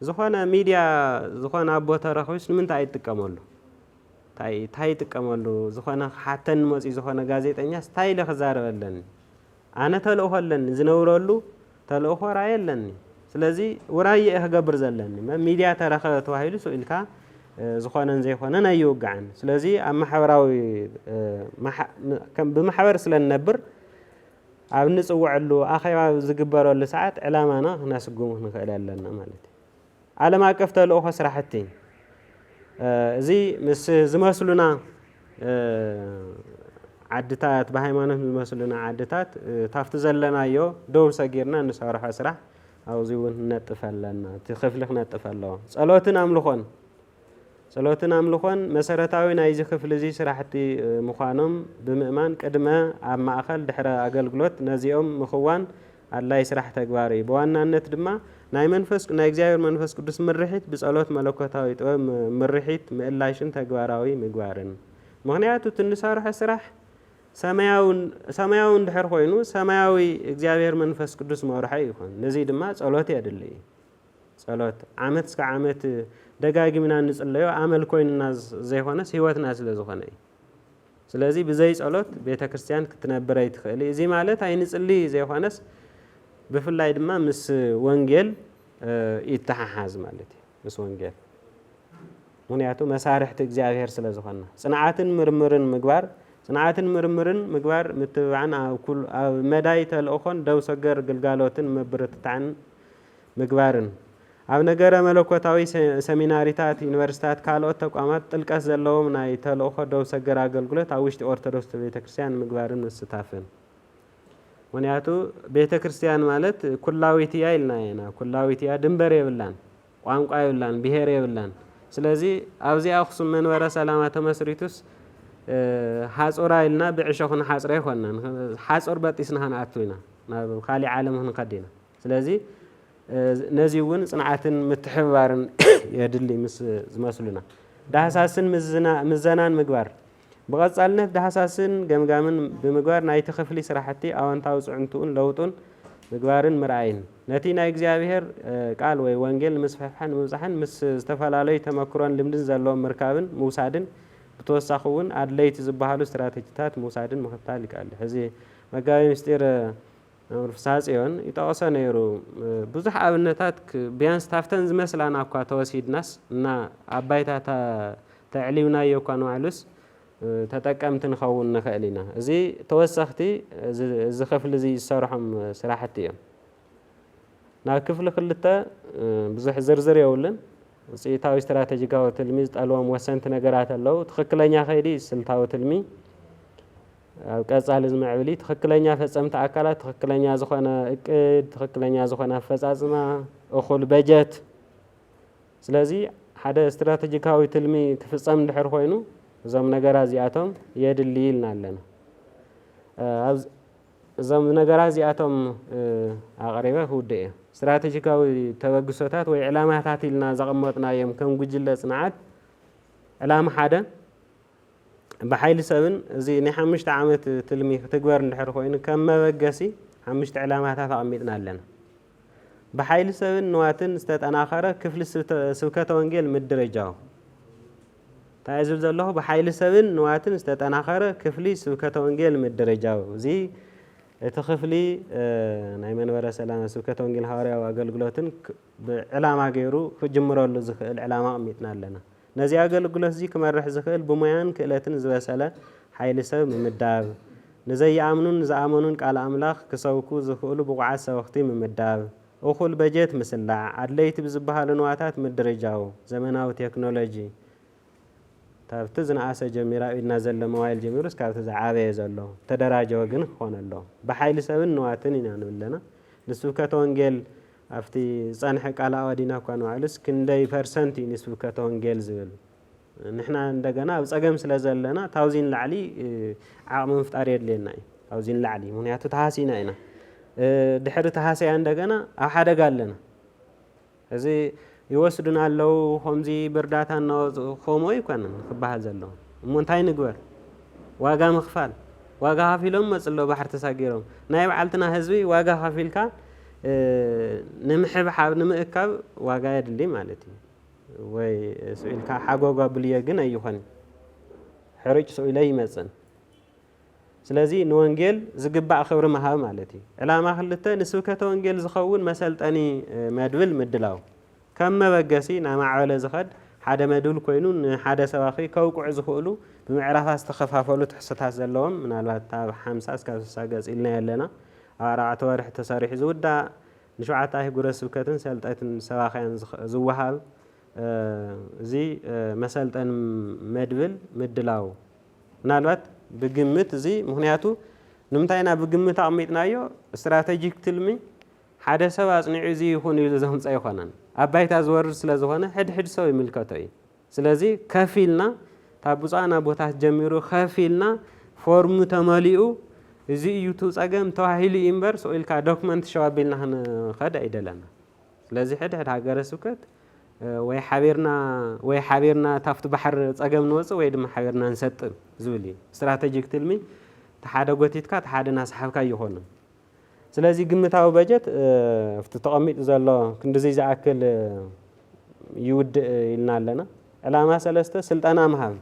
ዝኾነ ሚድያ ዝኾነ ኣቦ ተረኺቡስ ንምንታይ ኣይትጥቀመሉ? እንታይ ይጥቀመሉ? ዝኾነ ክሓተኒ መፂኡ ዝኾነ ጋዜጠኛስ እንታይ ኢለ ክዛረበለኒ? ኣነ ተልእኾ ኣለኒ፣ ዝነብረሉ ተልእኾ ራእይ ኣለኒ። ስለዚ ውራይ እየ ክገብር ዘለኒ። ሚድያ ተረኸበ ተባሂሉ ስቕ ኢልካ ዝኾነን ዘይኮነን ኣይውጋዕን። ስለዚ ኣብ ማሕበራዊ ብማሕበር ስለ ንነብር ኣብ ንፅውዐሉ ኣኼባ ዝግበረሉ ሰዓት ዕላማና ክነስጉም ክንኽእል ኣለና ማለት እዩ። ዓለም ኣቀፍ ተልእኾ ስራሕቲ እዚ ምስ ዝመስሉና ዓድታት ብሃይማኖት ዝመስሉና ዓድታት ታፍቲ ዘለናዮ ደው ሰጊርና እንሰርሖ ስራሕ ኣብዚ እውን ክነጥፍ ኣለና። እቲ ክፍሊ ክነጥፍ ኣለዎ። ጸሎትን ኣምልኾን ጸሎትን ኣምልኾን መሰረታዊ ናይዚ ክፍሊ እዚ ስራሕቲ ምዃኖም ብምእማን ቅድመ ኣብ ማእኸል ድሕረ ኣገልግሎት ነዚኦም ምኽዋን ኣድላይ ስራሕ ተግባር እዩ። ብዋናነት ድማ ናይ መንፈስ ናይ እግዚኣብሔር መንፈስ ቅዱስ ምርሒት ብጸሎት መለኮታዊ ጥበብ ምርሒት ምእላሽን ተግባራዊ ምግባርን። ምኽንያቱ እቲ እንሰርሖ ስራሕ ሰማያዊ እንድሕር ኮይኑ ሰማያዊ እግዚኣብሔር መንፈስ ቅዱስ መርሖ ይኾን። ነዚ ድማ ጸሎት የድሊ እዩ። ጸሎት ዓመት እስከ ዓመት ደጋጊምና እንጽለዮ ኣመል ኮይንና ዘይኮነስ ህይወትና ስለ ዝኾነ እዩ። ስለዚ ብዘይ ጸሎት ቤተ ክርስቲያን ክትነብር ኣይትኽእል። እዚ ማለት ኣይንጽሊ ዘይኮነስ ብፍላይ ድማ ምስ ወንጌል ይተሓሓዝ ማለት እዩ። ምስ ወንጌል ምክንያቱ መሳርሕቲ እግዚኣብሔር ስለ ዝኾንና። ጽንዓትን ምርምርን ምግባር ጽንዓትን ምርምርን ምግባር ምትብባዕን ኣብ መዳይ ተልእኾን ደው ሰገር ግልጋሎትን ምብርትታዕን ምግባርን ኣብ ነገረ መለኮታዊ ሰሚናሪታት፣ ዩኒቨርሲታት፣ ካልኦት ተቋማት ጥልቀት ዘለዎም ናይ ተልእኾ ደው ሰገር ኣገልግሎት ኣብ ውሽጢ ኦርቶዶክስ ቤተክርስትያን ምግባርን ምስታፍን። ምክንያቱ ቤተክርስትያን ማለት ኩላዊት እያ ኢልና ኢና። ኩላዊት እያ፣ ድንበር የብላን፣ ቋንቋ የብላን፣ ብሄር የብላን። ስለዚ ኣብዚ ኣኽሱም መንበረ ሰላማ ተመስሪቱስ ሓፁራ ኢልና ብዕሾ ክንሓፅሮ ኣይኮንናን። ሓፁር በጢስና ክንኣቱ ኢና፣ ናብ ካሊእ ዓለም ክንኸድ ኢና። ስለዚ ነዚ እውን ፅንዓትን ምትሕብባርን የድሊ ምስ ዝመስሉና ዳህሳስን ምዘናን ምግባር። ብቐፃልነት ዳህሳስን ገምጋምን ብምግባር ናይቲ ክፍሊ ስራሕቲ ኣወንታዊ ፅዕንትኡን ለውጡን ምግባርን ምርኣይን። ነቲ ናይ እግዚኣብሔር ቃል ወይ ወንጌል ንምስፍሕፋሕን ንምብፃሕን ምስ ዝተፈላለዩ ተመክሮን ልምድን ዘለዎም ምርካብን ምውሳድን ብተወሳኺ እውን ኣድለይቲ ዝበሃሉ ስትራተጂታት ምውሳድን ምኽታል ይከኣል። ሕዚ መጋቢ ምስጢር መምህር ፍስሃ ጽዮን ይጠቕሶ ነይሩ። ብዙሕ ኣብነታት ቢያንስ ታፍተን ዝመስላና እኳ ተወሲድናስ እና ኣብ ባይታ ተዕሊብናዮ እኳ ንባዕሉስ ተጠቀምቲ ንኸውን ንኽእል ኢና። እዚ ተወሰኽቲ እዚ ክፍሊ እዚ ዝሰርሖም ስራሕቲ እዮም። ናብ ክፍሊ ክልተ ብዙሕ ዝርዝር የብሉን። ውፅኢታዊ ስትራተጂካዊ ትልሚ ዝጠልቦም ወሰንቲ ነገራት ኣለዉ። ትኽክለኛ ከይዲ ስልታዊ ትልሚ ኣብ ቀፃሊ ዝምዕብል እዩ። ትኽክለኛ ፈፀምቲ ኣካላት፣ ትኽክለኛ ዝኾነ እቅድ፣ ትኽክለኛ ዝኾነ ኣፈፃፅማ፣ እኹል በጀት። ስለዚ ሓደ ስትራተጂካዊ ትልሚ ክፍፀም እንድሕር ኮይኑ እዞም ነገራት እዚኣቶም የድሊ ኢልና ኣለና። ኣብዚ እዞም ነገራት እዚኣቶም ኣቕሪበ ክውድእ እየ። ስትራተጂካዊ ተበግሶታት ወይ ዕላማታት ኢልና ዘቐመጥናዮም ከም ጉጅለ ጽንዓት ዕላማ ሓደ ብሓይሊ ሰብን እዚ ናይ ሓሙሽተ ዓመት ትልሚ ክትግበር እንድሕር ኮይኑ ከም መበገሲ ሓሙሽተ ዕላማታት ኣቐሚጥና ኣለና። ብሓይሊ ሰብን ንዋትን ዝተጠናኸረ ክፍሊ ስብከተ ወንጌል ምድርጃው። እንታይ ዝብል ዘለኹ? ብሓይሊ ሰብን ንዋትን ዝተጠናኸረ ክፍሊ ስብከተ ወንጌል ምድርጃው። እዚ እቲ ክፍሊ ናይ መንበረ ሰላም ስብከተ ወንጌል ሃዋርያዊ ኣገልግሎትን ብዕላማ ገይሩ ክጅምረሉ ዝኽእል ዕላማ ኣቕሚጥና ኣለና። ነዚ ኣገልግሎት እዚ ክመርሕ ዝኽእል ብሞያን ክእለትን ዝበሰለ ሓይሊ ሰብ ምምዳብ፣ ንዘይኣምኑን ንዝኣመኑን ቃል ኣምላኽ ክሰብኩ ዝኽእሉ ብቑዓት ሰበኽቲ ምምዳብ፣ እኹል በጀት ምስላዕ፣ ኣድለይቲ ብዝበሃሉ ንዋታት ምድርጃው፣ ዘመናዊ ቴክኖሎጂ፣ ካብቲ ዝነኣሰ ጀሚሩ ኣብ ኢድና ዘሎ ሞባይል ጀሚሩ እስካብቲ ዝዓበየ ዘሎ ተደራጀወ ግን ክኾን ኣሎ። ብሓይሊ ሰብን ንዋትን ኢና ንብል ኣለና። ንስብከተ ወንጌል ኣብቲ ዝጸንሐ ቃለ ኣዋዲና እኳ ንባዕሉስ ክንደይ ፐርሰንት እዩ ንስብከተ ወንጌል ዝብል? ንሕና እንደገና ኣብ ጸገም ስለ ዘለና ታውዚ ንላዕሊ ዓቕሚ ምፍጣር የድልየና እዩ። ታውዚ ንላዕሊ ምክንያቱ ተሃሲና ኢና። ድሕሪ ተሃሰያ እንደገና ኣብ ሓደጋ ኣለና። እዚ ይወስዱና ኣለዉ፣ ከምዚ ብእርዳታ እናወፁ ከምኡ ኣይኮነን ክበሃል ዘለዎ። እሞ እንታይ ንግበር? ዋጋ ምኽፋል። ዋጋ ከፊሎም መፁ ኣለዉ ባሕሪ ተሳጊሮም። ናይ በዓልትና ህዝቢ ዋጋ ከፊልካ ንምሕብሓብ ንምእካብ ዋጋ የድሊ ማለት እዩ። ወይ ስኢልካ ሓጎጓ ብልዮ ግን ኣይኾን። ሕሩጭ ስኢሎ ይመፅን። ስለዚ ንወንጌል ዝግባእ ክብሪ ምሃብ ማለት እዩ። ዕላማ ክልተ ንስብከተ ወንጌል ዝኸውን መሰልጠኒ መድብል ምድላው። ከም መበገሲ ናማዕበለ ዝኸድ ሓደ መድብል ኮይኑ ንሓደ ሰባኺ ከውቅዑ ዝኽእሉ ብምዕራፋት ዝተኸፋፈሉ ትሕዝቶታት ዘለዎም ምናልባት ኣብ ሓምሳ እስካብ ስሳ ገጽ ኢልና ኣለና። ኣብ ኣርባዕተ ወርሒ ተሰሪሑ ዝውዳእ ንሸውዓተ ኣህጉረ ስብከትን ሰልጠትን ሰባኽያን ዝወሃብ እዚ መሰልጠን መድብል ምድላው ምናልባት ብግምት እዚ ምክንያቱ ንምንታይ ኢና ብግምት ኣቕሚጥናዮ? ስትራተጂክ ትልሚ ሓደ ሰብ ኣፅኒዑ እዚ ይኹን ኢሉ ዘምፀ ኣይኮነን። ኣብ ባይታ ዝወርድ ስለ ዝኾነ ሕድሕድ ሰብ ይምልከቶ እዩ። ስለዚ ከፊልና ካብ ብፁዓን ኣቦታት ጀሚሩ ከፊልና ፎርሙ ተመሊኡ እዚ እዩ እቲ ፀገም ተባሂሉ እዩ እምበር ስቕ ኢልካ ዶክመንት ሸው ኣቢልና ክንኸድ ኣይደለና። ስለዚ ሕድሕድ ሃገረ ስብከት ወይ ሓቢርና ወይ ሓቢርና ታፍቲ ባሕር ፀገም ንወፅእ ወይ ድማ ሓቢርና ንሰጥም ዝብል እዩ። ስትራተጂክ ትልሚ ተሓደ ጎቲትካ ተሓደ ናስሓብካ ይኾኑ። ስለዚ ግምታዊ በጀት ኣብቲ ተቐሚጡ ዘሎ ክንድዚ ዝኣክል ይውድእ ኢልና ኣለና። ዕላማ ሰለስተ ስልጠና ምሃብ።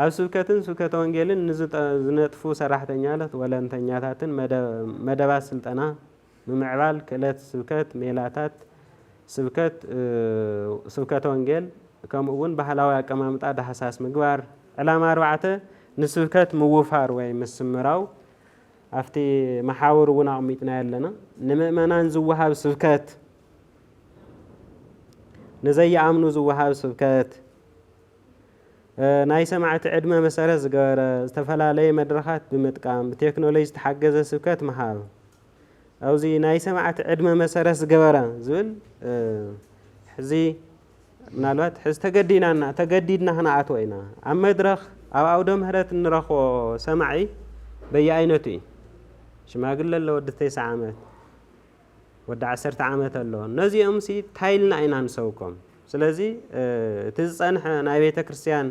ኣብ ስብከትን ስብከተ ወንጌልን ንዝነጥፉ ሰራሕተኛታት ወለንተኛታትን መደባት ስልጠና ምምዕባል ክእለት ስብከት፣ ሜላታት ስብከት፣ ስብከተ ወንጌል፣ ከምኡ እውን ባህላዊ ኣቀማምጣ ዳህሳስ ምግባር። ዕላማ ኣርባዕተ ንስብከት ምውፋር ወይ ምስምራው ኣብቲ መሓውር እውን ኣቕሚጥና ኣለና። ንምእመናን ዝወሃብ ስብከት፣ ንዘይኣምኑ ዝወሃብ ስብከት፣ ናይ ሰማዕቲ ዕድመ መሰረት ዝገበረ ዝተፈላለየ መድረኻት ብምጥቃም ብቴክኖሎጂ ዝተሓገዘ ስብከት ምሃብ። ኣብዚ ናይ ሰማዕቲ ዕድመ መሰረት ዝገበረ ዝብል ሕዚ ምናልባት ሕዚ ተገዲናና ተገዲድና ክንኣትዎ ኢና። ኣብ መድረኽ ኣብ ኣውደ ምህረት እንረኽቦ ሰማዒ በየኣይነቱ እዩ። ሽማግለ ኣሎ ወዲ ተስዓ ዓመት ወዲ ዓሰርተ ዓመት ኣሎ። ነዚኦም ሲ እንታይ ኢልና ኢና ንሰብኮም? ስለዚ እቲ ዝጸንሐ ናይ ቤተ ክርስቲያን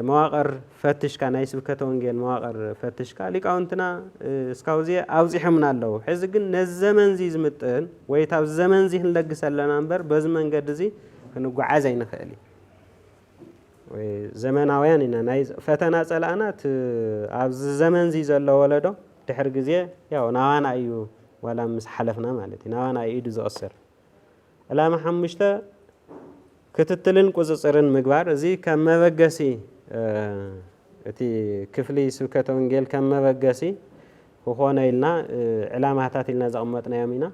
መዋቕር ፈትሽካ፣ ናይ ስብከተ ወንጌል መዋቕር ፈትሽካ፣ ሊቃውንትና እስካውዚ ኣብዚሖምና ኣለዉ። ሕዚ ግን ነዚ ዘመን እዚ ዝምጥን ወይ ታብ ዘመን እዚ ክንለግስ ኣለና እምበር በዚ መንገዲ እዚ ክንጓዓዝ ኣይንኽእል እዩ። ወይ ዘመናውያን ኢና። ናይ ፈተና ጸላእና እቲ ኣብዚ ዘመን እዚ ዘሎ ወለዶ ድሕሪ ግዜ ያው ናባና እዩ ዋላ ምስ ሓለፍና ማለት እዩ። ናባና እዩ ኢዱ ዝቕስር። ዕላማ ሓሙሽተ ክትትልን ቁፅፅርን ምግባር። እዚ ከም መበገሲ እቲ ክፍሊ ስብከተ ወንጌል ከም መበገሲ ክኾነ ኢልና ዕላማታት ኢልና ዘቐመጥናዮም ኢና።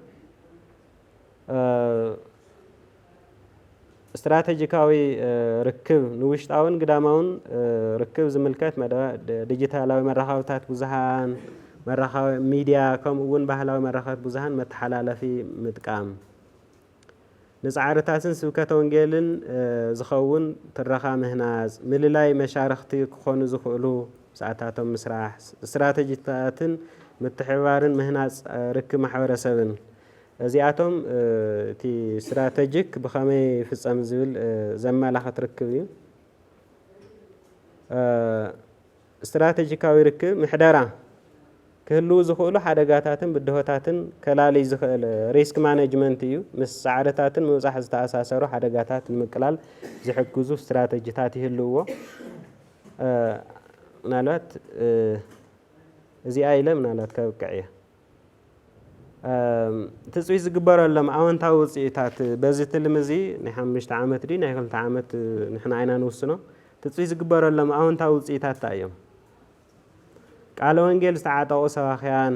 ስትራተጂካዊ ርክብ ንውሽጣውን ግዳማውን ርክብ ዝምልከት ዲጂታላዊ መራኸብታት ብዙሃን መራኸቢ ሚድያ ከምኡ እውን ባህላዊ መራኸብቲ ብዙሃን መተሓላለፊ ምጥቃም። ንጻዕርታትን ስብከተ ወንጌልን ዝኸውን ትረኻ ምህናጽ፣ ምልላይ መሻርኽቲ ክኾኑ ዝኽእሉ ሰዓታቶም ምስራሕ፣ ስትራተጂታትን ምትሕብባርን ምህናጽ ርክብ ማሕበረሰብን። እዚኣቶም እቲ ስትራተጂክ ብኸመይ ይፍጸም ዝብል ዘመላኽት ርክብ እዩ። ስትራተጂካዊ ርክብ ምሕደራ ክህልዉ ዝኽእሉ ሓደጋታትን ብድሆታትን ከላልይ ዝኽእል ሪስክ ማኔጅመንት እዩ። ምስ ጻዕርታትን ምብጻሕ ዝተኣሳሰሩ ሓደጋታት ንምቅላል ዝሕግዙ ስትራተጂታት ይህልውዎ። ምናልባት እዚኣ ኢለ ምናልባት ከብቅዕ እየ። ትፅቢት ዝግበረሎም ኣወንታዊ ውፅኢታት በዚ ትልሚ እዚ ናይ ሓሙሽተ ዓመት ድዩ ናይ ክልተ ዓመት ንሕና ኢና ንውስኖ። ትፅቢት ዝግበረሎም ኣወንታዊ ውፅኢታት እንታይ እዮም? ቃለ ወንጌል ዝተዓጠቑ ሰባኽያን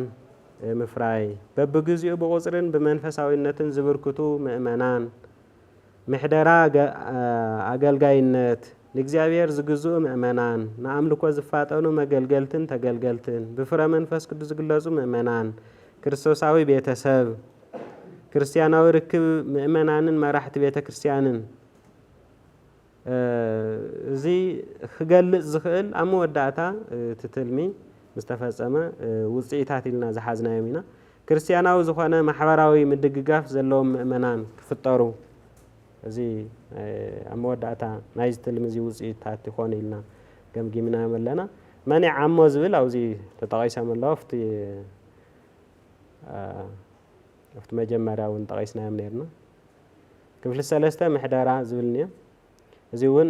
ምፍራይ፣ በብግዚኡ ብቑፅርን ብመንፈሳዊነትን ዝብርክቱ ምእመናን፣ ምሕደራ ኣገልጋይነት፣ ንእግዚኣብሔር ዝግዝኡ ምእመናን፣ ንኣምልኮ ዝፋጠኑ መገልገልትን ተገልገልትን፣ ብፍረ መንፈስ ቅዱስ ዝግለጹ ምእመናን፣ ክርስቶሳዊ ቤተሰብ፣ ክርስትያናዊ ርክብ ምእመናንን መራሕቲ ቤተ ክርስትያንን። እዚ ክገልጽ ዝኽእል ኣብ መወዳእታ እቲ ትልሚ ምስ ተፈጸመ ውጽኢታት ኢልና ዝሓዝናዮም ኢና። ክርስትያናዊ ዝኾነ ማሕበራዊ ምድግጋፍ ዘለዎም ምእመናን ክፍጠሩ፣ እዚ ኣብ መወዳእታ ናይዚ ትልሚ እዚ ውጽኢታት ይኾኑ ኢልና ገምጊምናዮም ኣለና። መን ይዓሞ ዝብል ኣብዚ ተጠቒሶም ኣለዉ። ኣብቲ ኣብቲ መጀመርያ እውን ጠቒስናዮም ነርና። ክፍሊ ሰለስተ ምሕደራ ዝብል እኒኦ። እዚ እውን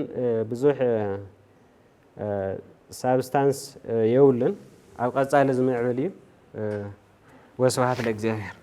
ብዙሕ ሳብስታንስ የብሉን። ኣብ ቀጻሊ ዝምዕብል እዩ። ወስብሓት ለእግዚኣብሔር።